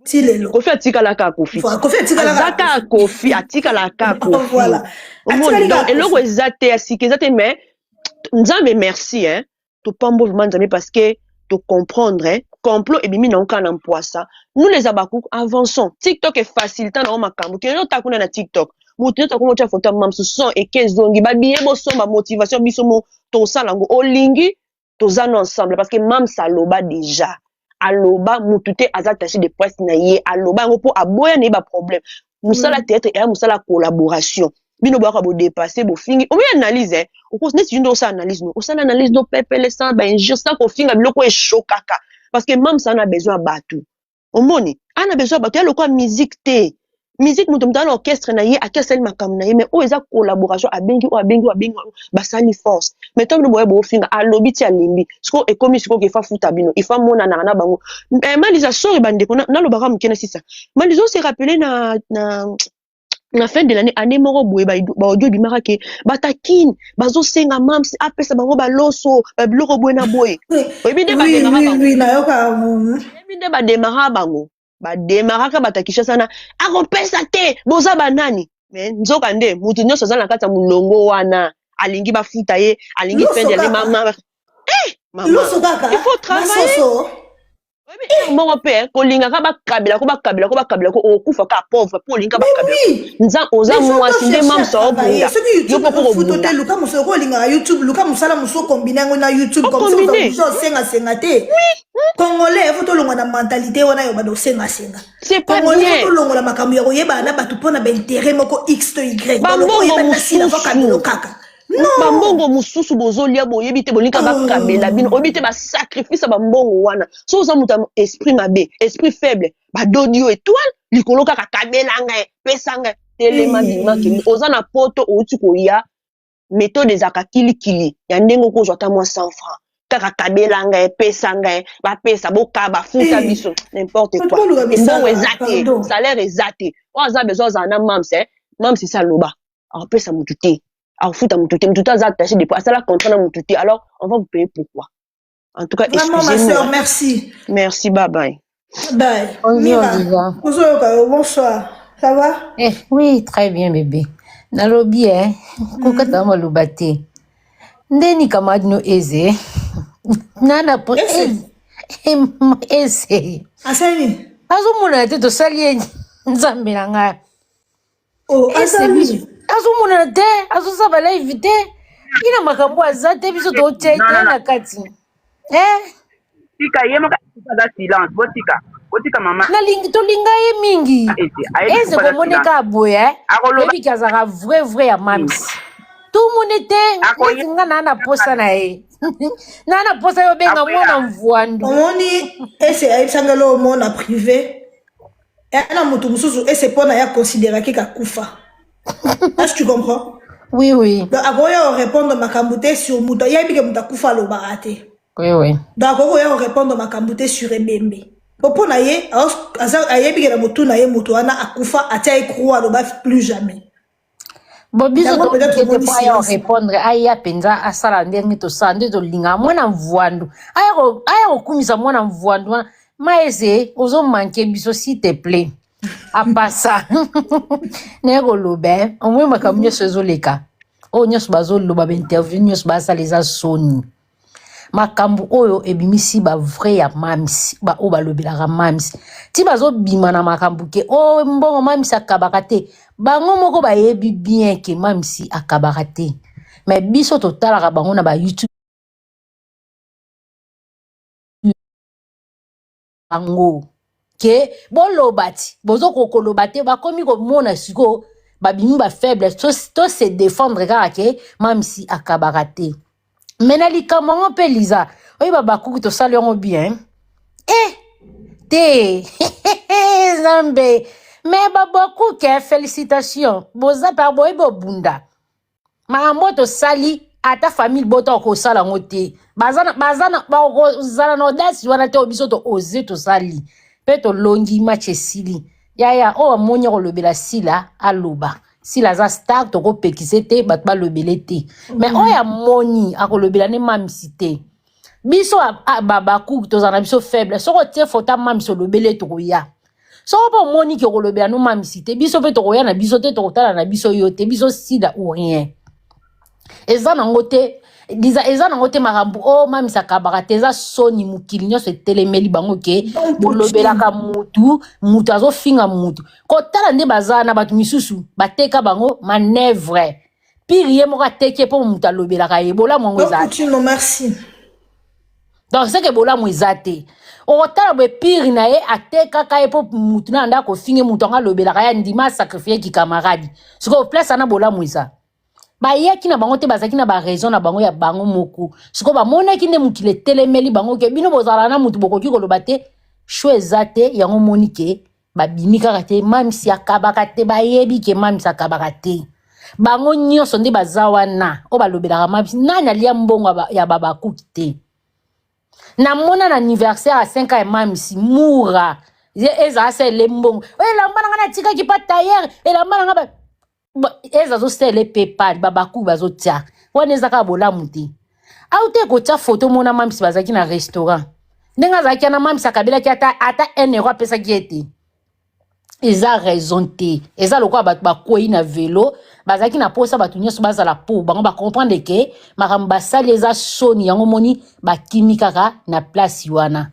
ti lelo kofi atikalaka kofi Kofi atikalaka aza kaka kofi atikalaka kofi Voilà. omoni Atikali donc kaka eloko Kofi. eza te ya sika eza te mais nzambe merci hein topambo vraiment nzambe parce que tocomprendre hein complot ebimi nango kaka na mpwasa nous les abakuku avançons tiktok efacilita nango makambo kende ota kuna na tiktok moto nyonso akoma otya foto ya mamsu son eke ezongi babiye bosomba motivation biso mo tosala yango olingi toza no ensemble parce que mams aloba déjà aloba mutu te aza attaché de presse na ye aloba yango mpo aboya na ye baproblème mosala théâtre eya mosala ya collaboration bino boyaka bodepasse bofingi omi analyse eh neti yo nde osala analyse no osala analyse no pepele sans bainjure sans kofinga biloko eshokaka parce que mams ana besoin ya bato omoni ana besoin ya bato ya lokola musique te musique moto moto ana orchestre na ye ake asali makambo na ye mais oyo eza collaboration abengi oyo abengi oyo abengi oyo basali force mais ntango bino boya bofinga alobi ti alembi sikoyo ekomi sikoyo ke fa futa bino ifa monanaka na bango eh, malisa sori bandeko nalobaka moke na sisa malisa ose rappele na fin de l'année année moko boye baaudio ebimaka ke batakine bazosenga mams apesa bango baloso babiloko boye na boye oyebi nde bademara bango oyebi nde bademara bango bademaraka bato ya kinshasa na akopesa te boza banani me nzoka nde motu nyonso aza na kati ya molongo wana alingi bafuta ye alingi fin de l'année mama eh, mama il faut travailler oyebi moko mpe kolingaka bakabela ko bakabela ko bakabela ko okokufa kaka pauvre mpo olinga bakabela nza oza mwasi nde mamsa obunda yo mpo kobunda luka mosala oko olingaka youtube luka mosala mosusu okombine yango na youtube comme ça osengasenga te congolais fo tolongwa na mentalité wana yo banda osengasenga congolais fo tolongola makambo ya koyebana na bato mpo na baintérêt moko x to y bambongo mosusu kaka. Bambongo mosusu bozolia boyebi te, bolingi kaka bakabela bino, oyebi te basacrifice ya bambongo wana. So oza moto ya esprit mabe, esprit faible, badodi yo étoile likolo kaka kabela ngai, pesa ngai, telema, bima, kende. Oza na poto, outi koya, méthode ezalaka kilikili ya ndenge okozwa ata mwa 100 francs, kaka kabela ngai, pesa ngai, bapesa, bokaba, futa biso, n'importe quoi. Mbongo eza te, salaire eza te. Oyo aza besoin azala na mams, eh? Mams esi aloba, akopesa mutu te, akofuta mutu te, mutu te aza attaché depuis asala contrat na mutu te. Alors on va vous payer pourquoi? En tout cas, Vraiment, ma excusez-nous. soeur, merci. Merci, bye bye. Bye. Bonjour, Mira, Liza. bonjour, bonsoir. Ça va? Eh, oui, très bien, bébé. Nalobi, eh, kokata maloba te. Ndeni camarade no eze. Nana po Ese. Eze. Asali. Azomonana te, tosali ye nzambe na ngai. Oh, Ese asali. biso azomonana te, azosala live te. Ina makambo aza te, biso totia Non, te non, non. na kati. Eh, Tika ye moko aza silence, botika, botika mama. Nalingi tolinga ye mingi. Ese ayebi Eze pourquoi aza komona silence. kaka boye, eh. Akoloba. Oyebi azalaka vrai vrai ya mams. Tomoni te. Akoya. Neti nga naa na posa na ye, naa na posa yo benga Akoya. mwana mvwandu. Omoni, ese ayebisanga lo omona privé. Ya na moto mosusu ese mpo na ya considéraki kakufa. Est-ce que tu comprends? Oui. Donc akoya korépondre makambo te sur moto ayebi ke moto akufa alobaka te. Oui. Donc akoki koya korépondre makambo te sur ebembe. Po mpo na ye ayebi ke na motu na ye moto wana akufa, atia ye croix, aloba plus jamais. Bo biso Yango peut-être tokete omoni po aya silence. korépondre, aya mpenza asala ndenge tosala nde tolingaka mwana mvwandu, aya kokumisa mwana mvwandu wana. Maese ozomanke biso, s'il te plaît. Apasa naye koloba, eh, omoi makambo nyonso ezoleka, oyo nyonso bazoloba, bainterview nyonso basala, eza soni. Makambo oyo ebimisi bavrai ya mamisi, baoyo balobelaka mamisi ti bazobima na makambo ke o mbongo mamisi akabaka te. Bango moko bayebi bien ke mamisi akabaka te, mais biso totalaka bango na bayoutube. Bango ke boloba ti bozokoka koloba te, bakomi komona sikoyo babimi bafaible to se défendre kaka ke mamisi akabaka te. Me na likambo yango mpe, Liza, oyeba bakuki tosali yango bien eh te, nzambe. Me babakuke, félicitation, boza mpe boyebi obunda makambo oyo tosali. Ata famille bota okosala yango te, baza na bakozala na audace wana te. Oyo biso to ose, tosali mpe tolongi match, esili. Yaya oyo amoni akolobela Sila, aloba. Sila aza star, tokopekise te bato balobele te. Mais oyo amoni akolobela nde mamisi te. Biso babakuki tozala na biso faible. Soki otie foto ya mamisi, olobeli, tokoya. Soko mpe omoni ke okolobela no mamisi te, biso mpe tokoya na biso te, tokotala na biso yo te. Biso sida ou rien, eza nango te. Liza, eza nango te makambo oyo mamisi akabaka te, eza soni. Mokili nyonso etelemeli bango ke bolobelaka mutu, mutu azofinga mutu. Kotala nde baza na bato misusu bateka bango manœuvre pire, ye moko ateki ye mpo moto alobelaka ye. Bolamu yango eza te. Coutinho, merci. Donc seke bolamu eza te. Okotala boye, pire na ye atekaka ye mpo mutu na nda kofinge mutu yango alobelaka ye, andima asacrifie ki camarade. Sikoyo place wana bolamu eza? Bayaki na bango te, bazalaki na baraison na bango ya bango moko. Sikoyo bamonaki nde mokili etelemeli bango ke bino bozala na mutu bokoki koloba te, sho eza te. Yango moni ke babimi kaka te mamisi akabaka te. Bayebi ke mamisi akabaka te. Bango nyonso nde baza wana oyo balobelaka mamisi, nani alia mbongo ya babakuki te? Namona na anniversaire ya 5 ans ya mamisi mura, ezala sa ele mbongo oyo elamba na ngai natikaki pa tailleur, elamba na ngai eza azosala paypal, babakuki bazotia wana, eza kaka bolamu te. Au te kotia foto, mona mamisi bazalaki na restaurant, ndenge azalaki wana, mamisi akabelaki ata 1 euro apesaki ye te. Eza raison te. Eza lokola bato bakwei na velo, bazalaki na posa bato nyonso bazala po bango bacomprendre ke makambo basali eza soni. Yango moni bakimi kaka na place wana.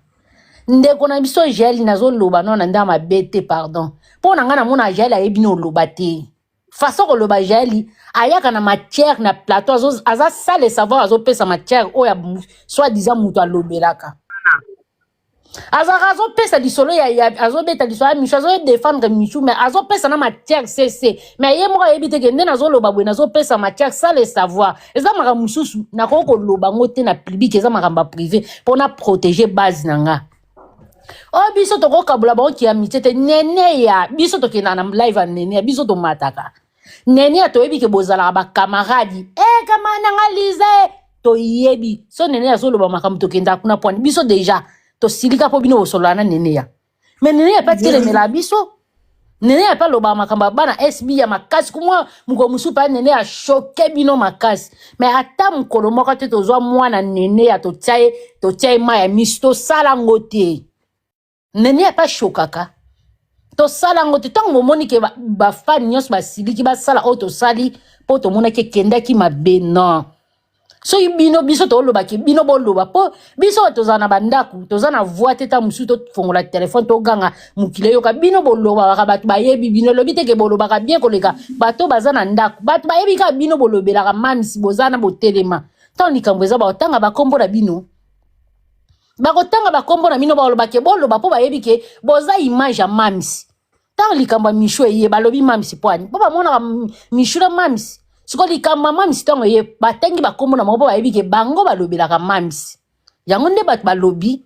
Ndeko na biso Jael, nazoloba no na nde ya mabe te, pardon. Mpo na ngai namona Jael ayebi na oloba te, façon koloba. Jaeli ayaka na matière na plateau, aza sale savoir, azopesa matière oyo soi disant moto alobelaka. Azalaka azopesa lisolo ya, ya azobeta lisolo ya Michou, azodefendre Michou, mais azopesa na matière cc, mais ye moko ayebi te ke nde nazoloba boye, nazopesa matière sans le savoir. Eza makambo mosusu nakoki koloba ngo te na public, eza makambo ya privé mpona protéger base na nga. Oyo biso tokokabola bango ki amitié te. Nene ya biso, tokendaka na live ya nene ya biso, tomataka nene ya, toyebi ke bozalaka bakamaradi. E kama nanga Liza e, toyebi so nene azoloba makambo, tokendaka kuna pwani. Biso déjà tosilika mpo bino bosolola na nene ya, mais nene ya mpe atelemela biso. Nene ya mpe alobaka makambo ya bana SB ya makasi kumwa. Mokolo mosusu mpe nene ashoke bino makasi, mais ata mokolo moko te tozwa mwana nene ya, totia ye mai ya miso. Tosala yango te. Nene ya mpe ashokaka, tosala yango te. Ntango bomoni ke bafani nyonso basiliki, basala oyo tosali mpo tomonaki ekendaki mabe. Non, soki bino, biso tolobaki, bino boloba, mpo biso oyo tozala na bandako, toza na voix te. Ta mosusu tofongola telefone, toganga, mokili eyoka. Bino bolobaka, bato bayebi bino. Elobi te ke bolobaka bien koleka bato baza na ndako. Bato bayebi kaka bino bolobelaka mamisi, boza na botelema. Ntango likambo eza, bakotanga bakombo na bino, bakotanga bakombo na bino, balobake boloba, mpo bayebi ke boza image ya mamisi. Ntango likambo ya Mishu eye, balobi mamisi mpo ani? Mpo bamonaka Mishu na mamisi. Siko likambo ya mamisi ntango eye, batangi bakombo na bango, mpo bayebi ke bango balobelaka mamisi. Yango nde bato balobi.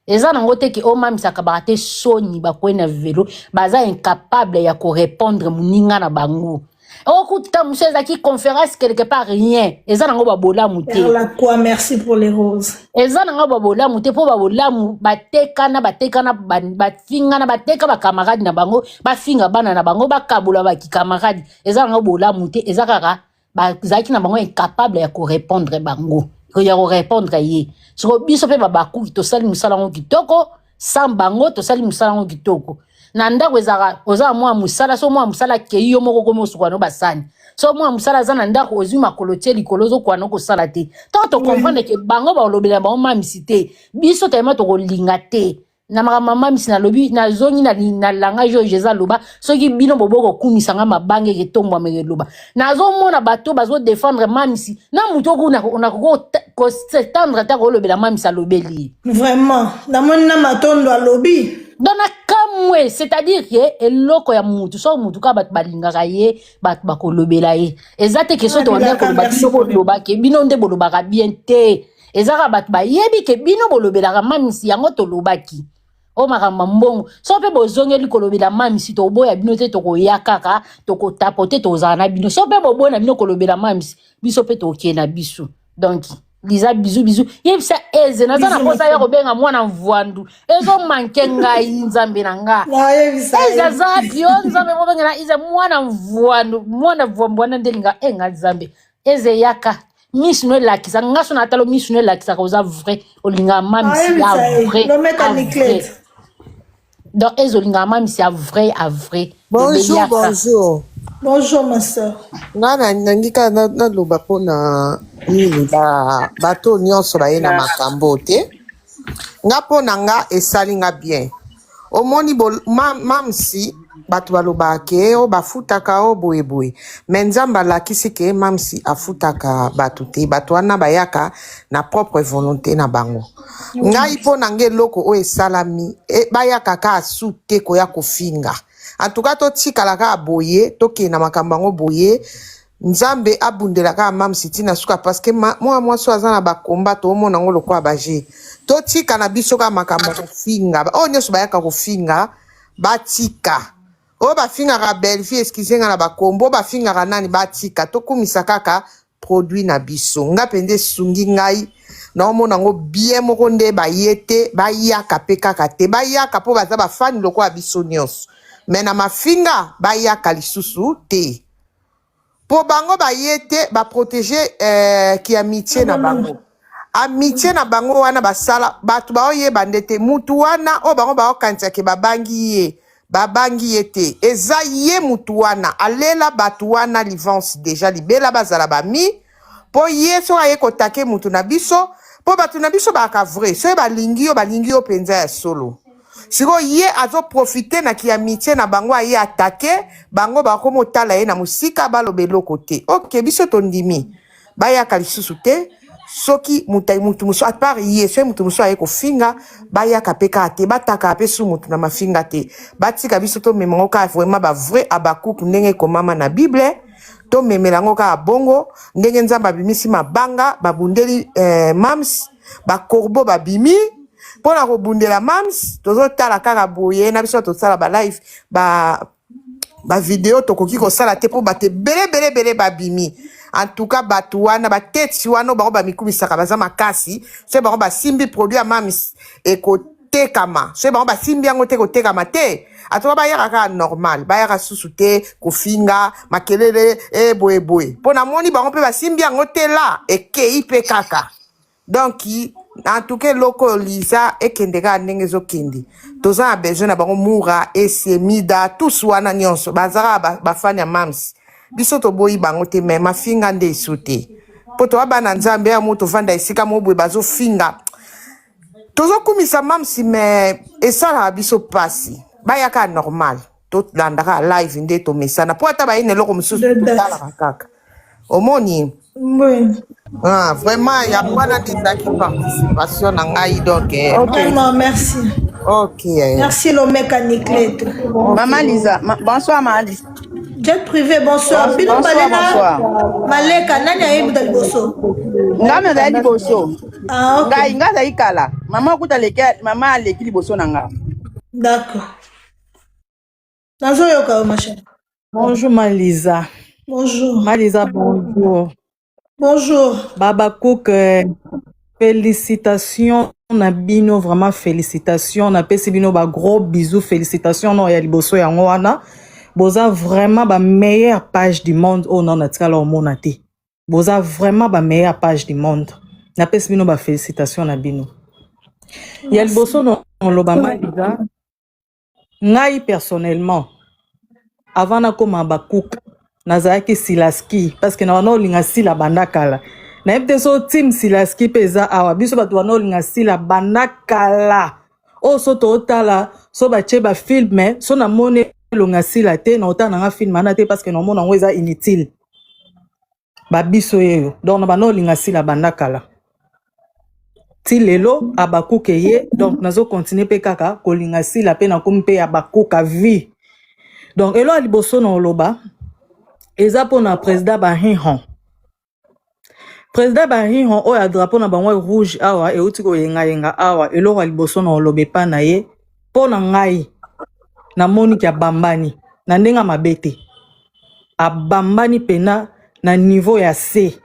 Eza nango te ke oyo mamisi akabaka te. Soni, bakwei na velo, baza incapable ya korépondre moninga na bango. Okuta mosu ezalaki conférence quelque part, rien. Eza nango babolamu te. La quoi, merci pour les roses. Eza nango babolamu te, mpo babolamu batekana, batekana, bafingana, bateka bakamarade na bango, bafinga bana na bango, bakabola bakikamarade. Eza nango bolamu te. Eza kaka bazalaki na bango incapable ya korépondre bango, ya korépondre ye. Siko biso mpe babakuki, tosali mosala yango kitoko. Sans bango, tosali mosala yango kitoko. Na ndako ezalaka, oza mwa mosala. So mwa mosala akei, yo moko komi osuka no basani. So mwa mosala aza na ndako, ozwi makolo tie likolo, ozokwana no kosala te. Ntango tocomprendre ke bango balobela bango mamisi te, biso tayema tokolinga te na makambo ya mamisi. Nalobi, nazongi na langage oyo Jésus aloba: soki bino bobo kokumisanga, mabanga eketombwama eloba. Nazomona bato bazodefendre mamisi na motu oku nakoki kosetendre ata kolobela mamisi, alobeli ye. Vraiment, namoni na matondo alobi. Donc nakamwe, c'est-à-dire ke eloko ya mutu, soki mutu kaka bato balingaka ye, bato bakolobela ye. Eza te ke so tobandi koloba, bino boloba ke bino nde bolobaka bien te. Eza kaka bato bayebi ke bino bolobelaka mamisi, yango tolobaki oyo makambo ya mbongo. So mpe bozongeli kolobela mamisi, toboya bino te, tokoya kaka, tokotapo te, tozala na bino. So mpe boboya na bino kolobela mamisi, biso mpe tokee na biso. Donc Liza, bizu bizu, yebisa eze naza na posa ya kobenga mwana mvwandu, ezomanke ngai. Nzambe na nga, eze aza bio. Nzambe, mobengela ize mwana mvwandu, mwana mvwambu wana nde linga e nga. Nzambe, eze yaka, misu no elakisa nga. So na talo, misu no elakisaka oza vrai, olingaka mamisi ya vrai a vrai. Donc eze olingaka mamisi ya vrai a vrai. Bonjour, bonjour. Bonjour, ma sœur. Nga na nangi kaka naloba mpona nini, bato nyonso baye na makambo te. Nga, mpo na nga, esali nga bien. Omoni mamsi, bato balobaka ke o bafutaka o boyeboye, me Nzambe alakisi ke mamsi afutaka bato te. Bato wana bayaka na propre volonté na bango. Ngai, mpo na nga, eloko oyo esalami e, bayaka kaka su te koya kofinga. En tout cas, totikala kaka boye, tokende na makambo yango boye. Nzambe abundela kaka mamsi ntina suka, parce que mwana mwasi oyo aza na bakomba, toomona yango lokola baje. Totika na biso kaka makambo ya kofinga. Oyo nyonso bayaka kofinga, batika. Oyo bafingaka Bellevie, excuse nga na bakombo, oyo bafingaka nani, batika. Tokumisa kaka produit na biso. Nga mpenza, esungi ngai, naomona yango bien moko nde baye te. Bayaka mpe kaka te, bayaka mpo baza bafani lokola biso nyonso, me na mafinga bayaka lisusu te, mpo bango baye te baprotege ki amitié na bango. Amitié na bango wana basala, bato baoyeba nde te. Mutu wana oyo bango baokanisake babangi ye, babangi ye te. Eza ye mutu wana alela bato wana livance déjà libela, bazala bami mpo ye soki aye kotake mutu na biso, mpo bato na biso bayaka vrai. Soki balingi yo, balingi yo mpenza ya solo. Sikoyo ye azoprofite na ki amitié na bango, aye atake bango, bakoma otala ye na mosika, baloba eloko te. Ok, biso tondimi, bayaka lisusu te. Soki mutu mutu mosusu à part ye, soki mutu mosusu aye kofinga, bayaka pe kaka te, batakaka pe su mutu na mafinga te. Batika biso tomema yango kaka vraiment ba vrai Habacuc ndenge ekomama na Bible, tomemela yango kaka bongo ndenge Nzambe abimisi mabanga, babundeli eh, mams, ba corbeau babimi pona kobundela mams, tozotala kaka boye na biso tosala ba live ba ba video tokoki kosala te mpo bato ebele ebele ebele babimi. En tout cas bato wana bateti wana oyo bango bamikumisaka baza makasi, soki bango basimbi produit ya mams ekotekama, soki bango basimbi yango te ekotekama te. En tout cas bayaka kaka normal, bayaka susu te kofinga makelele e boye boye, mpo namoni bango mpe basimbi yango te la ekei mpe kaka. Donc en tout cas eloko oyo Liza ekende kaka ndenge ezokende, toza na besoin na bango. Mura, Ese, Mida, tous wana nyonso baza kaka ba, ba fan ya Mams. Biso toboyi bango te, mais mafinga nde esu te, po toa bana Nzambe ya mo tovanda esika mo boye bazofinga, tozokumisa Mams, mais esalaka biso pasi. Bayaka normal, tolandaka live nde tomesana, po ata baye na eloko mosusu totalaka kaka omoni. Oui. Ah, vraiment yango wana nde ezalaki participation na ngai donc eh, Ok. Vraiment, merci. Ok eh. Merci Lomeka Niclette. Ok. Maman Lisa, ma, bonsoir Maman Lisa. Jet privé, bonsoir. Bino Bonsoir, balena bonsoir. Maleka, nani ayebi mutu ya liboso? Nga nazali liboso. Ah, ok. Ngai nga azali kala. Maman okuta aleki, maman aleki liboso na nga. D'accord. Nazoyoka yo ma chère. Bonjour Malisa. Bonjour. Malisa, bonjour. Bonjour. Baba Cook, félicitations na bino, vraiment félicitations. Na pesi bino ba gros bisous, félicitations no ya liboso yango wana. Boza vraiment ba meilleure page du monde oyo nano natikala omona te. Boza vraiment ba meilleure page du monde. Na pesi bino ba félicitations na bino. Ya liboso no loba Malisa, ngai personnellement avant nakoma Habacuc nazalaki Silaski parce que na wana olinga Sila banda kala. Nayebi te so team Silaski mpe eza awa, biso bato wana olinga Sila banda kala. Oyo so tootala so batie bafilme, so namoni elonga Sila te, na otala nanga filme wana te parce que naomona yango eza inutile. Babiso yeyo donc na banda olinga Sila banda kala ti lelo Habacuc ye, donc nazo continuer mpe kaka kolinga Sila mpe nakomi mpe Habacuc à vie. Donc elo ya liboso na oloba eza mpona président Bahihon, président Bahihon oyo ya drapeau na bango rouge awa euti koyengayenga awa. Eloko ya liboso na oloba epa na ye, mpo na ngai namoniki abambani na ndenge ya mabe te, abambani pena na niveau ya C.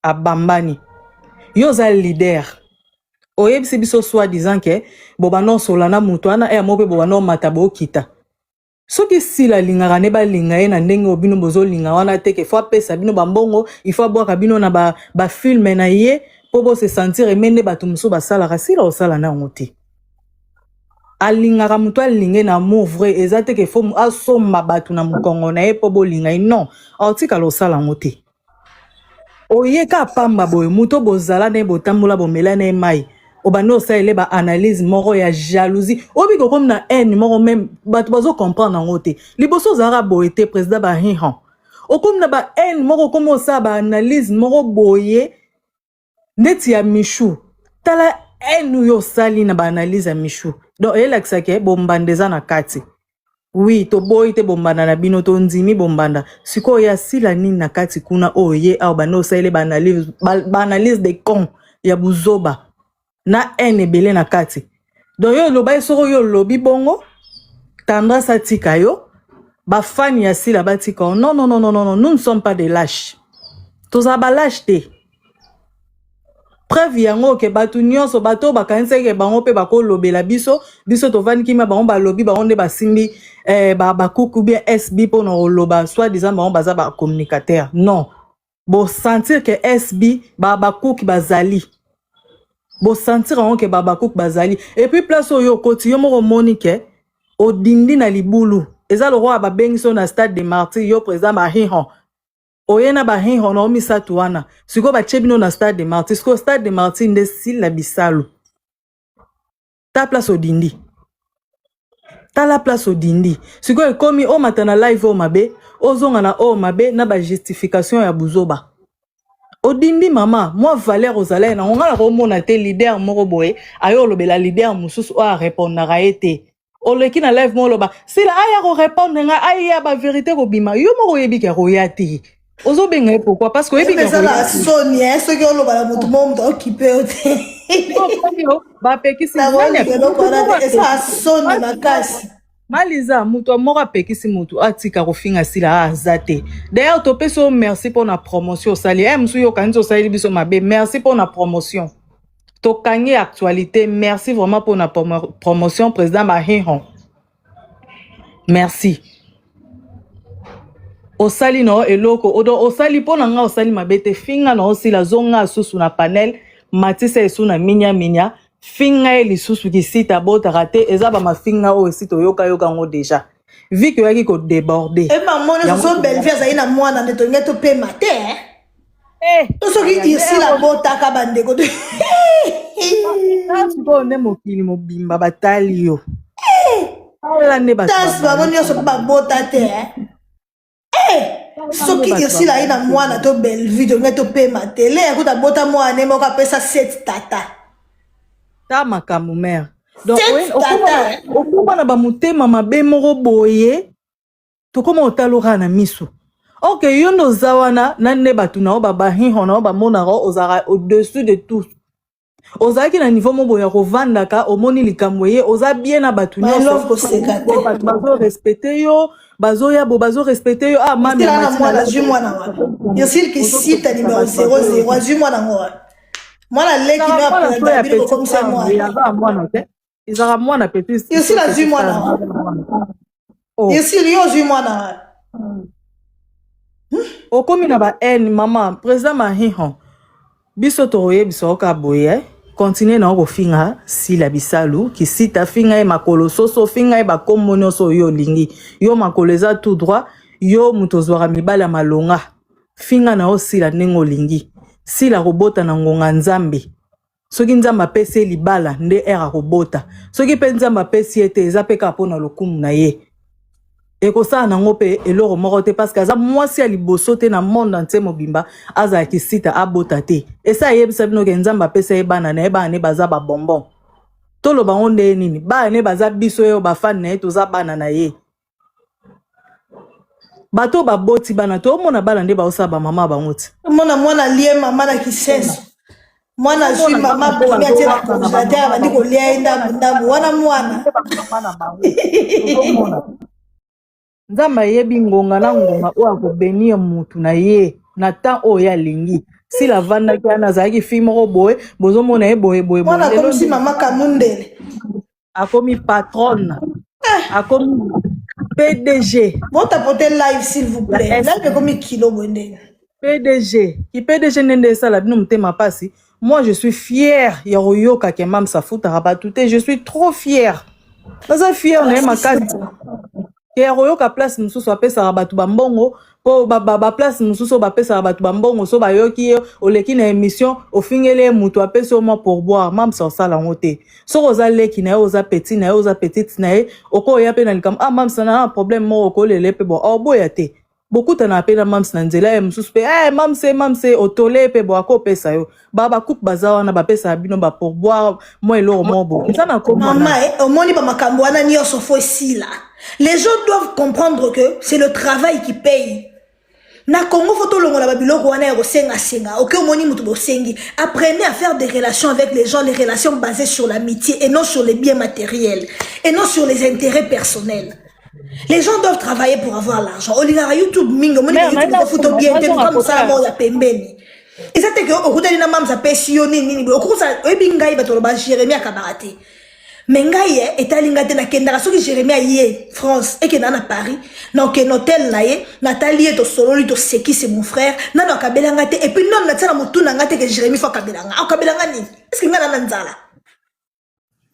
Abambani. Yo oza leader, oyebisi biso soi disant ke bobanda osola na moto wana ya moko mpe bobanda omata bookita. Soki Sila alingaka nde balinga ye na ndenge oyo bino bozolinga wana te, ke fo apesa bino bambongo, il faut abwaka bino na bafilme ba na ye mpo bose sentir aime nde bato mosusu basalaka. Sila osala na yango te. Alingaka moto alinge na amour vrai, eza te ke fo asomba bato na mokongo na ye mpo bolinga ye. Non, aotikala osala yango te. Oye ka pamba boye, moto bozala na ye, botambola, bomela na ye mai, obandi osalele ba analyse moko ya jalousie, oyebi kokomi na haine moko meme bato bazo comprendre yango te. Liboso ozalaka boye te, président Bahihan, okomi na ba haine moko, okomi osala ba analyse moko boye ndeti ya Michou. Tala haine oyo osali na ba analyse ya Michou, donc eyelakisa ke bombanda eza na kati. Oui, toboyi te bombanda na bino, tondimi bombanda. Sikoyo ya Sila nini na kati kuna oyo ye awa bande osalele ba analyse, ba analyse de con ya buzoba na haine ebele na kati. Donc yo oloba soko yo olobi bongo, tendresse atika yo, ba fan ya Sila batika yo. Non, non, non, non, non, nous ne sommes pas des lâches. Tozala ba lâche te. Preuve yango ke bato nyonso, bato oyo bakanisaki ke bango mpe bakolobela biso, biso tovandi kimia, bango balobi, bango nde basimbi eh, bakuku bien SB mpona koloba soit disant bango baza bacommunicateur. Non, bosentir ke SB bakuki bazali, bosentir yango ke babakuki bazali. Et puis place oyo okoti yo moko omoni ke odindi na libulu, eza lokola babengisi yo na stade de martyr, yo président Mahihon oye na bahinho na misato wana, sikoyo batie bino na stade de martyr. Sikoyo stade de martyr nde Sila Bisalu. Ta place odindi, tala place odindi. Sikoyo ekomi omata na live oyo mabe, ozonga na oyo mabe na bajustification ya buzoba. Odindi mama, mwa valeur ozalaki nango nga nakomona te leader moko boye aye olobela leader mosusu oyo arepondaka ye te. Oleki na live moko oloba sila aya ko répondre nga aya ba vérité kobima yo moko oyebi ke akoya te. Ozobenga ye pourquoi? Parce que oyebi ke eza na akoya te. soni eh, soki oloba na motu moko moto aokipe yo te. Bapekisi nani Nakolinga apekisi eloko wana moko te, eza apekisi soni makasi. Maliza mutu moko apekisi mutu atika kofinga sila ah, aza te d'ailleurs topesi yo merci mpona promotion osali eh, mosusu yo okanisi osaleli biso mabe merci mpona promotion tokangi actualité merci vraiment mpona promotion président mahihon merci osali na yo eloko odo osali mpo na ngai osali mabe te finga na yo sila zonga susu na panel matisa esu na minya minya finga ye lisusu kisita abotaka te eza ba mafinga oyo esi toyoka yoka yango deja vi ke oyaki ko déborde Ema moni yango soso Bellevue azali na mwana nde tolingi topema te eh. eh To soki aya nde Ursule abotaka bandeko to ta sikoyo nde mokili mobimba batali yo tala nde bato tas bango babandi nyonso mpe babota te eh. tala nde Soki bato Ursule ayi na babandi mwana to Bellevue tolingi topema te. Lea kuta abota mwana ne moko apesa 7 tata. Ta makambo mare donc 7 tata eh. okoma na bamotema mabe moko boye tokoma otala kaka na miso ok yo nde oza wana na nde bato na yo babahiho na yo bamonaka ozalaka au-dessus de tout ozalaki na niveau moko boye ya kovandaka omoni likambo ye oza bien na bato My nyonso love koseka te. bato bazorespecte yo bazoya bo bazorespecte yo ah mami Ursule ana amati na mwana azwi mwana wana. Ursule kisita numero 00 azwi mwana ngo wana. Mwana leki no ezalaka mwana so aprenda ya bino petit bokomisa frère mwana. aza mwana te ezalaka mwana petit Ursule azwi petit mwana frère wana. oh Ursule yo ozwi mwana wana. okomi na ba haine mama président mahiho biso tokoyebisa yo kaka boye continue na yo kofinga sila bisalu kisita finga ye makolo soso finga ye bakombo nyonso oyo olingi yo makolo eza tout droit yo moto ozwaka mibali ya malonga finga na yo sila ndenge olingi sila kobota na ngonga nzambe soki nzambe apesi ye libala nde ere akobota soki mpe nzambe apesi ye te eza mpe kaka mpona lokumu na ye ekosala nango mpe eloko moko te parce que aza mwasi ya liboso te na monde entier mobimba azala kisita abota te esi ayebisa bino ke nzambe apesa ye bana na ye bana ne baza babonbon toloba ngo nde nini bana ne baza biso oyo bafani na ye toza bana na ye bato baboti bana toomona bana nde baosala bamama bango ti Mona mwana lie mama na kisenso. Mwana azwi omona mama bana nde bomi atie na bazowaka na congélateur bamama abandi bango kolia ye ndambu ndambu wana mwana. bamama na bango tozomona nzambe ayebi ngonga na ngonga oyo akobenir mutu na ye na temps oyo ye alingi sila avandaki wana azalaki fille moko boye bozomona ye boye boye boye Mwana lelo akomisi nde mama kamundele. akomi patronne akomi pdg Botapote live s'il vous ya plaît. s Live ekomi kilo boye ndenge. pdg ki pdg nde nde esala bino motema mpasi moi je suis fière ya koyoka ke mamsa afutaka bato te je suis trop fière naza fière na ye makasi ke ya koyoka place mosusu apesaka bato bambongo mpo baplace mosusu oyo bapesaka bato bambongo so bayoki ye oleki na émission ofingeli ye moto apesi yo mwa pourboire mamsa osala yango te soki oza leki na ye oza petit na ye oza petite na ye okoya mpe na likambo ah mamsa na na problème moko okolela ye mpe bon oboya te bokutana mpe na mams na nzela ye mosusu mpe eh, mamse mamse otole mpe bo akopesa yo ba bacoupe baza wana bapesaka bino bapourboire mwa eloko moko boye eza na komona Mama, eh, omoni ba makambo wana nyonso fo esila. Les gens doivent comprendre que c'est le travail qui paye. Na Congo faut tolongola ba biloko wana ya kosenga senga. Ok, omoni mutu bosengi. Apprenez à faire des relations avec les gens, les relations basées sur l'amitié et non sur les biens matériels et non sur les intérêts personnels. Les gens doivent travailler pour avoir l'argent. Olingaka YouTube mingi, omoni mare ke YouTube naye ezofuta bien te, nazonga luka mosala kotala moko ya pembeni. Eza te ke okutani na mam's apesi yo nini nini boye. Okokosa oyebi ngai bato baloba Jérémie akabaka te. Me ngai ye etali ngai te nakendaka soki Jérémie aye France ekendaka na Paris na okende hotel na ye natali ye tosololi toseki c'est mon frère nano akabela ngai te et puis nano natia na motu na ngai te ke Jérémie fo akabela ngai akabela ngai nini est ce que ngai na na nzala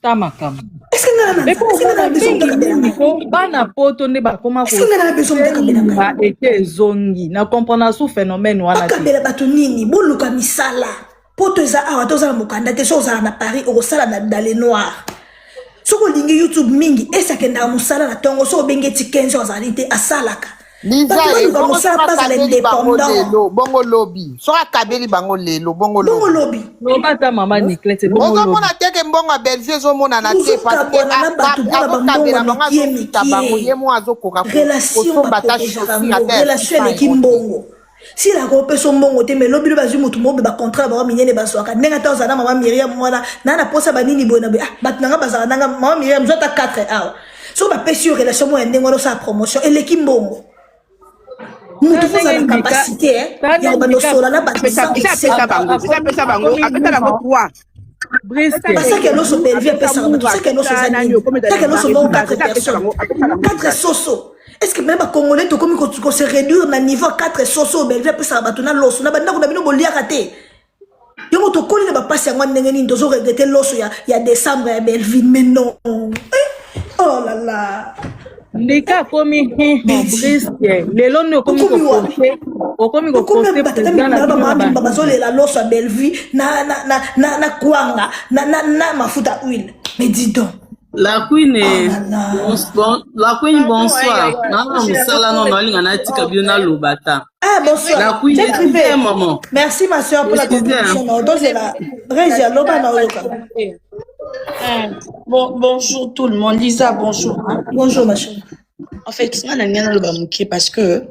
ta makambo est ce que ngai na na epo nzala est ce que ngai na omona na besoin moto mingi akabela mingi ngai ko bana poto nde bakoma est ce que ngai na na besoin moto akabela ngai kosenga ete ezongi na comprendre su phénomène wana te bakabela bato nini boluka misala poto eza awa te oza na mokanda te so ozala na paris okosala na dans le noir soki olingi youtube mingi esi akendaka mosala na ntongo soki obengi eti 15 heures azali te asalaka. Liza Bato eh, baluka bongo mosala soki bazala akabeli bango indépendant. lelo bongo lobi soki akabeli bango lelo bongo Bongo lobi lobi. Loba ata mama Niclette bongo lobi. ozomona te ke mbongo ya Bellevue ezomonana te parce que Ozokabwana na bato mpona bambongo azokabela ya bango mikie azofuta bango mikie. ye mo azokoka Relation kosomba ata baprotegeaka chaussure yango. ata ya Relation 600 eleki euro te. mbongo. Sila akopesa mbongo te mais lobi lobi azwi motu moko boye bacontrat na bango minene bazwaka ndenge ata ozala na mama Miriam wana na na posa banini boye na boye ah, bato na nga bazala nanga mama Miriam zwa ata 4 awa soki bapesi yo relation moko ya ndenge wana osala promotion eleki mbongo motu fo ozala na capacité eh, ya kobanda osola na bato Apesa sans eza apesa koseka bango, eza apesa bango, apesa bango 3. Briske. basaki ya loso Bellevue apesaka bato saki ya loso eza nini saki ya loso moko 4 personnes 4 soso est ce que meme bacongolais tokomi kose réduire na niveau ya 4 soso oyo Bellevue apesaka bato na loso na bandako na bino boliaka te yango tokoli na bapasi yango ndenge nini tozo regrete loso ya, ya décembre ya Bellevue mais non eh? oh là là Ndika akomi hihi Betty Briske. Lelo nde okomi tokomi wapi koposte, okomi tokomi koposte batata président na mibimba bino na bamama mibimba ba. bazolela loso ya Bellevue na, na, na, na, na kwanga na, na, na mafuta huile mais dis donc. La Queen, Oh eh, là là. bon, bon, la Queen, Pardon, bonsoir. hein, yaya. Nana Oshila musala non tokole nalinga natika oh, bino eh. naloba ta. Ah, La bonsoir. Queen, J'ai excusez privé. maman. Merci, ma soeur, pour la Excusez. contribution. Hein. Dozela, Régia, Loba, Naoyoka. Bon, bonjour tout le monde. Lisa, bonjour. Hein. Bonjour, ma chérie. En fait, nga na ngai naloba moke parce que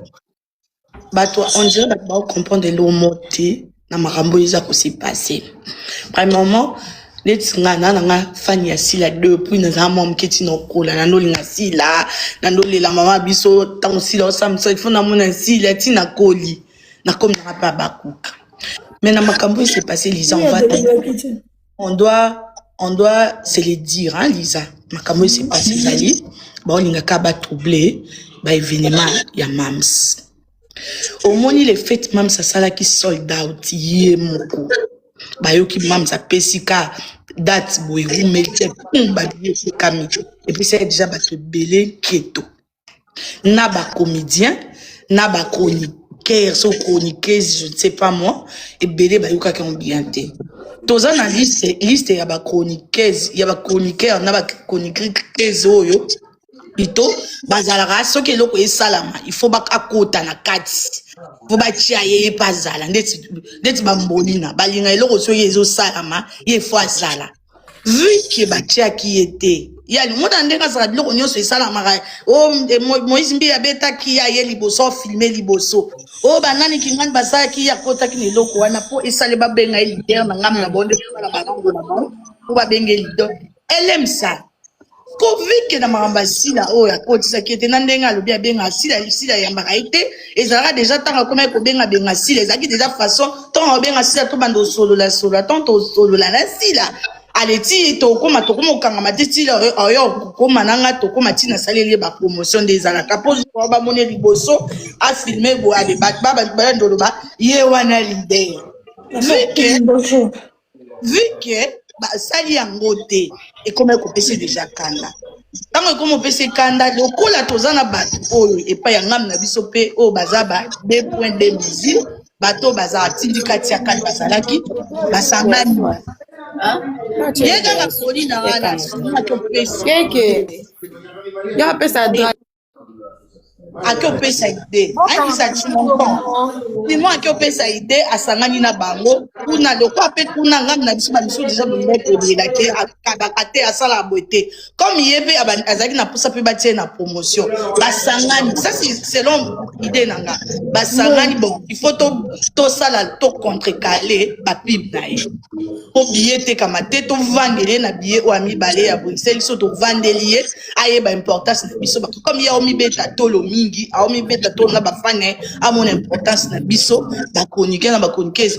bato on dirait bato baocomprendre eloko moko te na makambo oyo eza kose passe. Premièrement, neti nga na nanga fan ya Sila depuis nazala mwa moke ntina okola nandolinga Sila nandolela mama biso ntango Sila osamisa il faut namona Sila ntina koli nakomi nanga mpe abakuka. Mais na makambo oyo se passe Lisa, Oui, on va Adeline, Kitty. on doit se le dire hein, Lisa makambo oyo se passe ezali baolingaka batrouble baévénement ya mams. Omoni le fait mams asalaki sold out ye moko, bayoki mams apesi ka date boye rumeli te pum babillet etekami epesi ye déjà bato ebele nketo na bacomédien na bachroniqueur so chroniqueuse, je ne sais pas moi, ebele bayokaki yango bien te. Toza na liste ya bachroniqueuse, ya bachroniqueur na bachroniqueuse oyo plutôt bazalaka soki eloko esalama il faut akota na kati po batia ye ye mpe azala ndeti bambolina balinga eloko soki ezosalama ye fo azala. Vu ke batiaki ye te yani omona ndenge azalaka biloko nyonso esalamaka o Moïse Mbi abetaki ye aye liboso afilme liboso oyo banani kingani basalaki ye akotaki na eloko wana mpo esale babenga ye leader na ngambo na bango nde basala banango na bango mpo babenge leader elemsa ko vu ke na makambo ya Sila oyo akotisaki ete na ndenge alobi abenga Sila, Sila ayambaka ye te. Ezalaka déjà ntango akomaki kobengabenga Sila ezalaki déjà façon ntango abenga Sila tobanda osolola solola ntango tosolola na Sila aleti tokóma tokóma kokangama te Sila oyo kokóma na nga tokóma ntina asaleli ye bapromotion nde ezalaka mpo bamoni liboso afilme boye ale bayanda oloba ye wana leader vu que Bonjour. vu que basali yango te ekómi kopesa déjà kanda. Ntango ekómi opesa kanda lokola toza na bato oyo epai ya ngambu na biso mpe oyo baza ba 2.2 mesure bato oyo baza atindi kati ya kati bazalaki basangani ye kaka poli na wana akopesa Keke. Yo apesa droit. Ake opesa idée ayebisa tu m'entends Simon ake opesa idée asangani na bango kuna lokwa mpe kuna ngambu na biso bamisu déjà bolingaki kolela ke akabaka te asalaka boye te comme ye mpe azalaki na mposa mpe batie na promotion basangani. Ça c'est selon idée na nga basangani. Bon, il faut tosala to contrecarrer bapub na ye po billet etekama te tovandeli ye na billet oyo ya mibale ya Bruxelles so tovandeli ye ayeba importance na biso bato comme ye aomibeta tolo mingi aomibeta tolo na bafane amona importance na biso bachroniqueur na bachroniqueuse.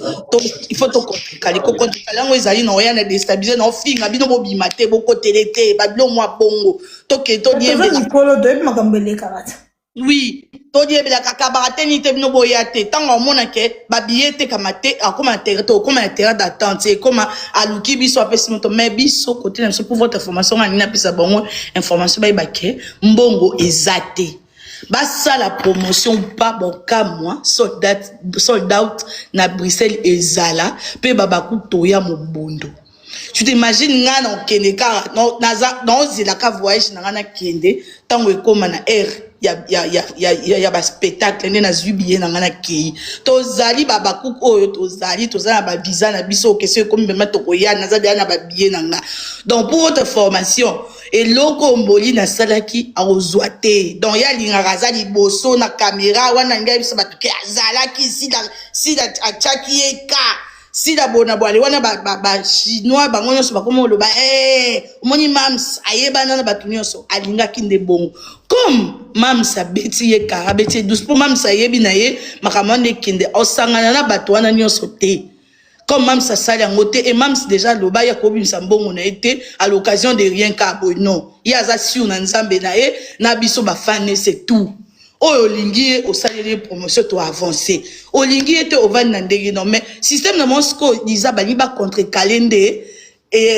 Il faut tocontrecarrer kocontrecarrer yango ezali na oya na déstabiliser na ofinga bino bobima te bokotele te babilo mwa bongo toke Toza todiembela mikolo toyebi makambo elekaka te. Oui, todiembelaka kabaka te nini te bino boya te ntango amona ke babillet etekama te akóma na terrain tokóma na terrain d'attente ekóma aluki biso apesi moto. Mais biso côté na biso, pour votre information, nga nini apesa bango information bayeba ke mbongo eza te basala promotion pa bokamwa sold out na Bruxelles ezala mpe babaku toya mobondo. Tu t'imagines nga na okende kaka naozelaka voyage na nga nakende ntango ekóma na aire. Ya, ya, ya, ya, ya, ya baspectacle nde nazwi biye na ngai nakei. Tozali babakuku oyo tozali, toza na bavisa na biso, okesi ekomi vraimen tokoya, naza deya na babiye na nga. Donc pour votre formation, eloko mboli nasalaki akozwa te. Donc ye alingaka aza liboso na kamera wana, ngai biso bato ke azalaki sila, sila atiaki ye ka sila bona bwale wana ba chinois ba bango nyonso bakoma oloba, eh, omoni mams ayebana na bato nyonso, alingaki nde bongo. Comme mams abeti ye kara, abeti ye douce, mpo mams ayebi na ye makambo wana ekende osangana na bato wana nyonso te. Comme mams asali yango te, e mams déjà aloba ye akobimisa mbongo na ye te à l'occasion de rien ka boye. Non, ye aza sûr na Nzambe na ye na biso bafane, c'est tout. Oyo olingi ye, osaleli ye promotion, to avance. Olingi ye te, ovandi na ndenge. Non, mais système na bango sikoyo liza balingi bacontrecarrer nde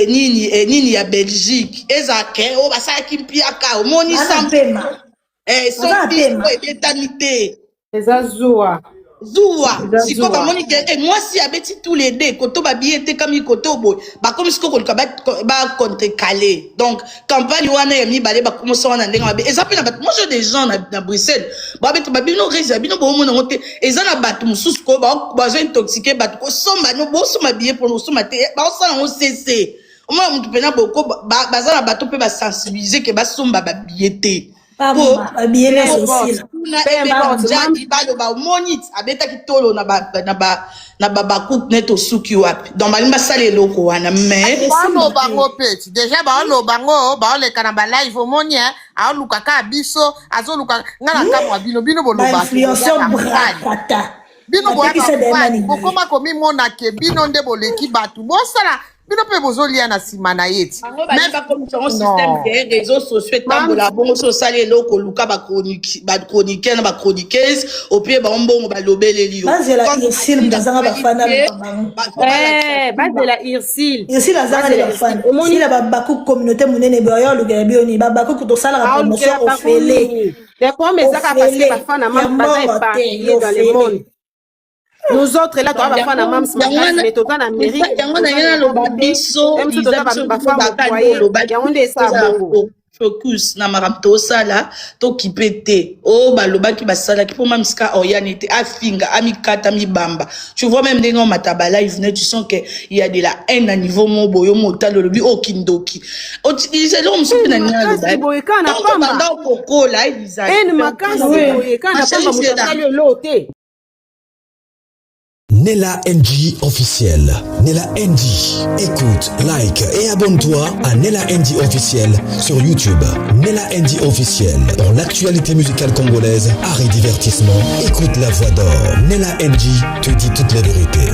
nini nini ya Belgique eza ke oyo basalaki mpiaka, omoni. Baza pema. Baza pema. Ebetami te. Eza zuwa. Zuwa. Eza sikoyo zuwa. Bamoni ke mwasi abeti tous les deux koto, babiye etekami koto boye, bakomi sikoyo koluka bacontrecarrer. Donc campagne wana ya mibale bakomosa wana ndenge mabe eza mpe na bato. Moi, j'ai des gens na Bruxelles babeta babino rese ya bino, bomona yango te. Eza na bato mosusu ko bazo intoxiquer bato kosomba no, bosomba biye mpona kosomba te, baosala yango cc. Omona motu mpena boko baza na bato mpe basensibiliser ke basomba babiye te. Pamba babiye nyonso osila. Kuna Peu importe. Jadi baloba omoni abetaki tolo na babakupe neti osuki wapi. Donc balingi basala eloko wana, mais Baoloba yango mpe ti déjà, baoloba yango, baoleka na balive. Omoni e aoluka kaka biso, azoluka nga na kamwa. Bino, bino bolobaka Bainfluenceur brakata. bino Batekisa dayamani. Bokoma komimona ke bino nde boleki bato. Bosala bino mpe bozolia na nsima na ye ti. Bango balingi bakomisa yango système ke réseaux sociaux etambola bongo. So osali eloko, oluka bachroniqueur na bachroniqueuse, opie bango mbongo, balobeleli yo. Bazela Ursile, moto azanga bafana, aluka bango. Bazela Ursile. Ursile azanga nde Bazela bafana. Omoni. Sila babaku communauté monene boye, oyo alukela bino nini? Babakuku tosalaka promotion Aolukela bango ofele. nini? Le problème ezaka parce que Ofele bafana ya mams baza mbongo te, éparpillés dans le ofele. monde. Nous autres là, toza bafana mams makasi, mais toza na Amérique, yango na toza ye na naloba Europe te. Biso Même so liza toza biso bafemme baka nde foyer, olobaki yango nde esala tozala bongo. Focus na makambo tosala, tokipe te oyo balobaki basalaki mpo mamisika oyani te, afinga, amikata, mibamba. Tu vois même ndenge omata balive ne, tu sens que il y a de la haine na niveau mo boye. Omotala, olobi okindoki eloko mosusu mpe na nini. Makasi boye kaka na pamba. Banda okokola, Eliza. Haine makasi boye kaka na pamba, moto asali eloko te. Nella NG officiel. Nella NG. Écoute, like et abonne-toi à Nella NG officiel sur YouTube. Nella NG officiel. Pour l'actualité musicale congolaise, art et divertissement, écoute la voix d'or. Nella NG te dit toute la vérité.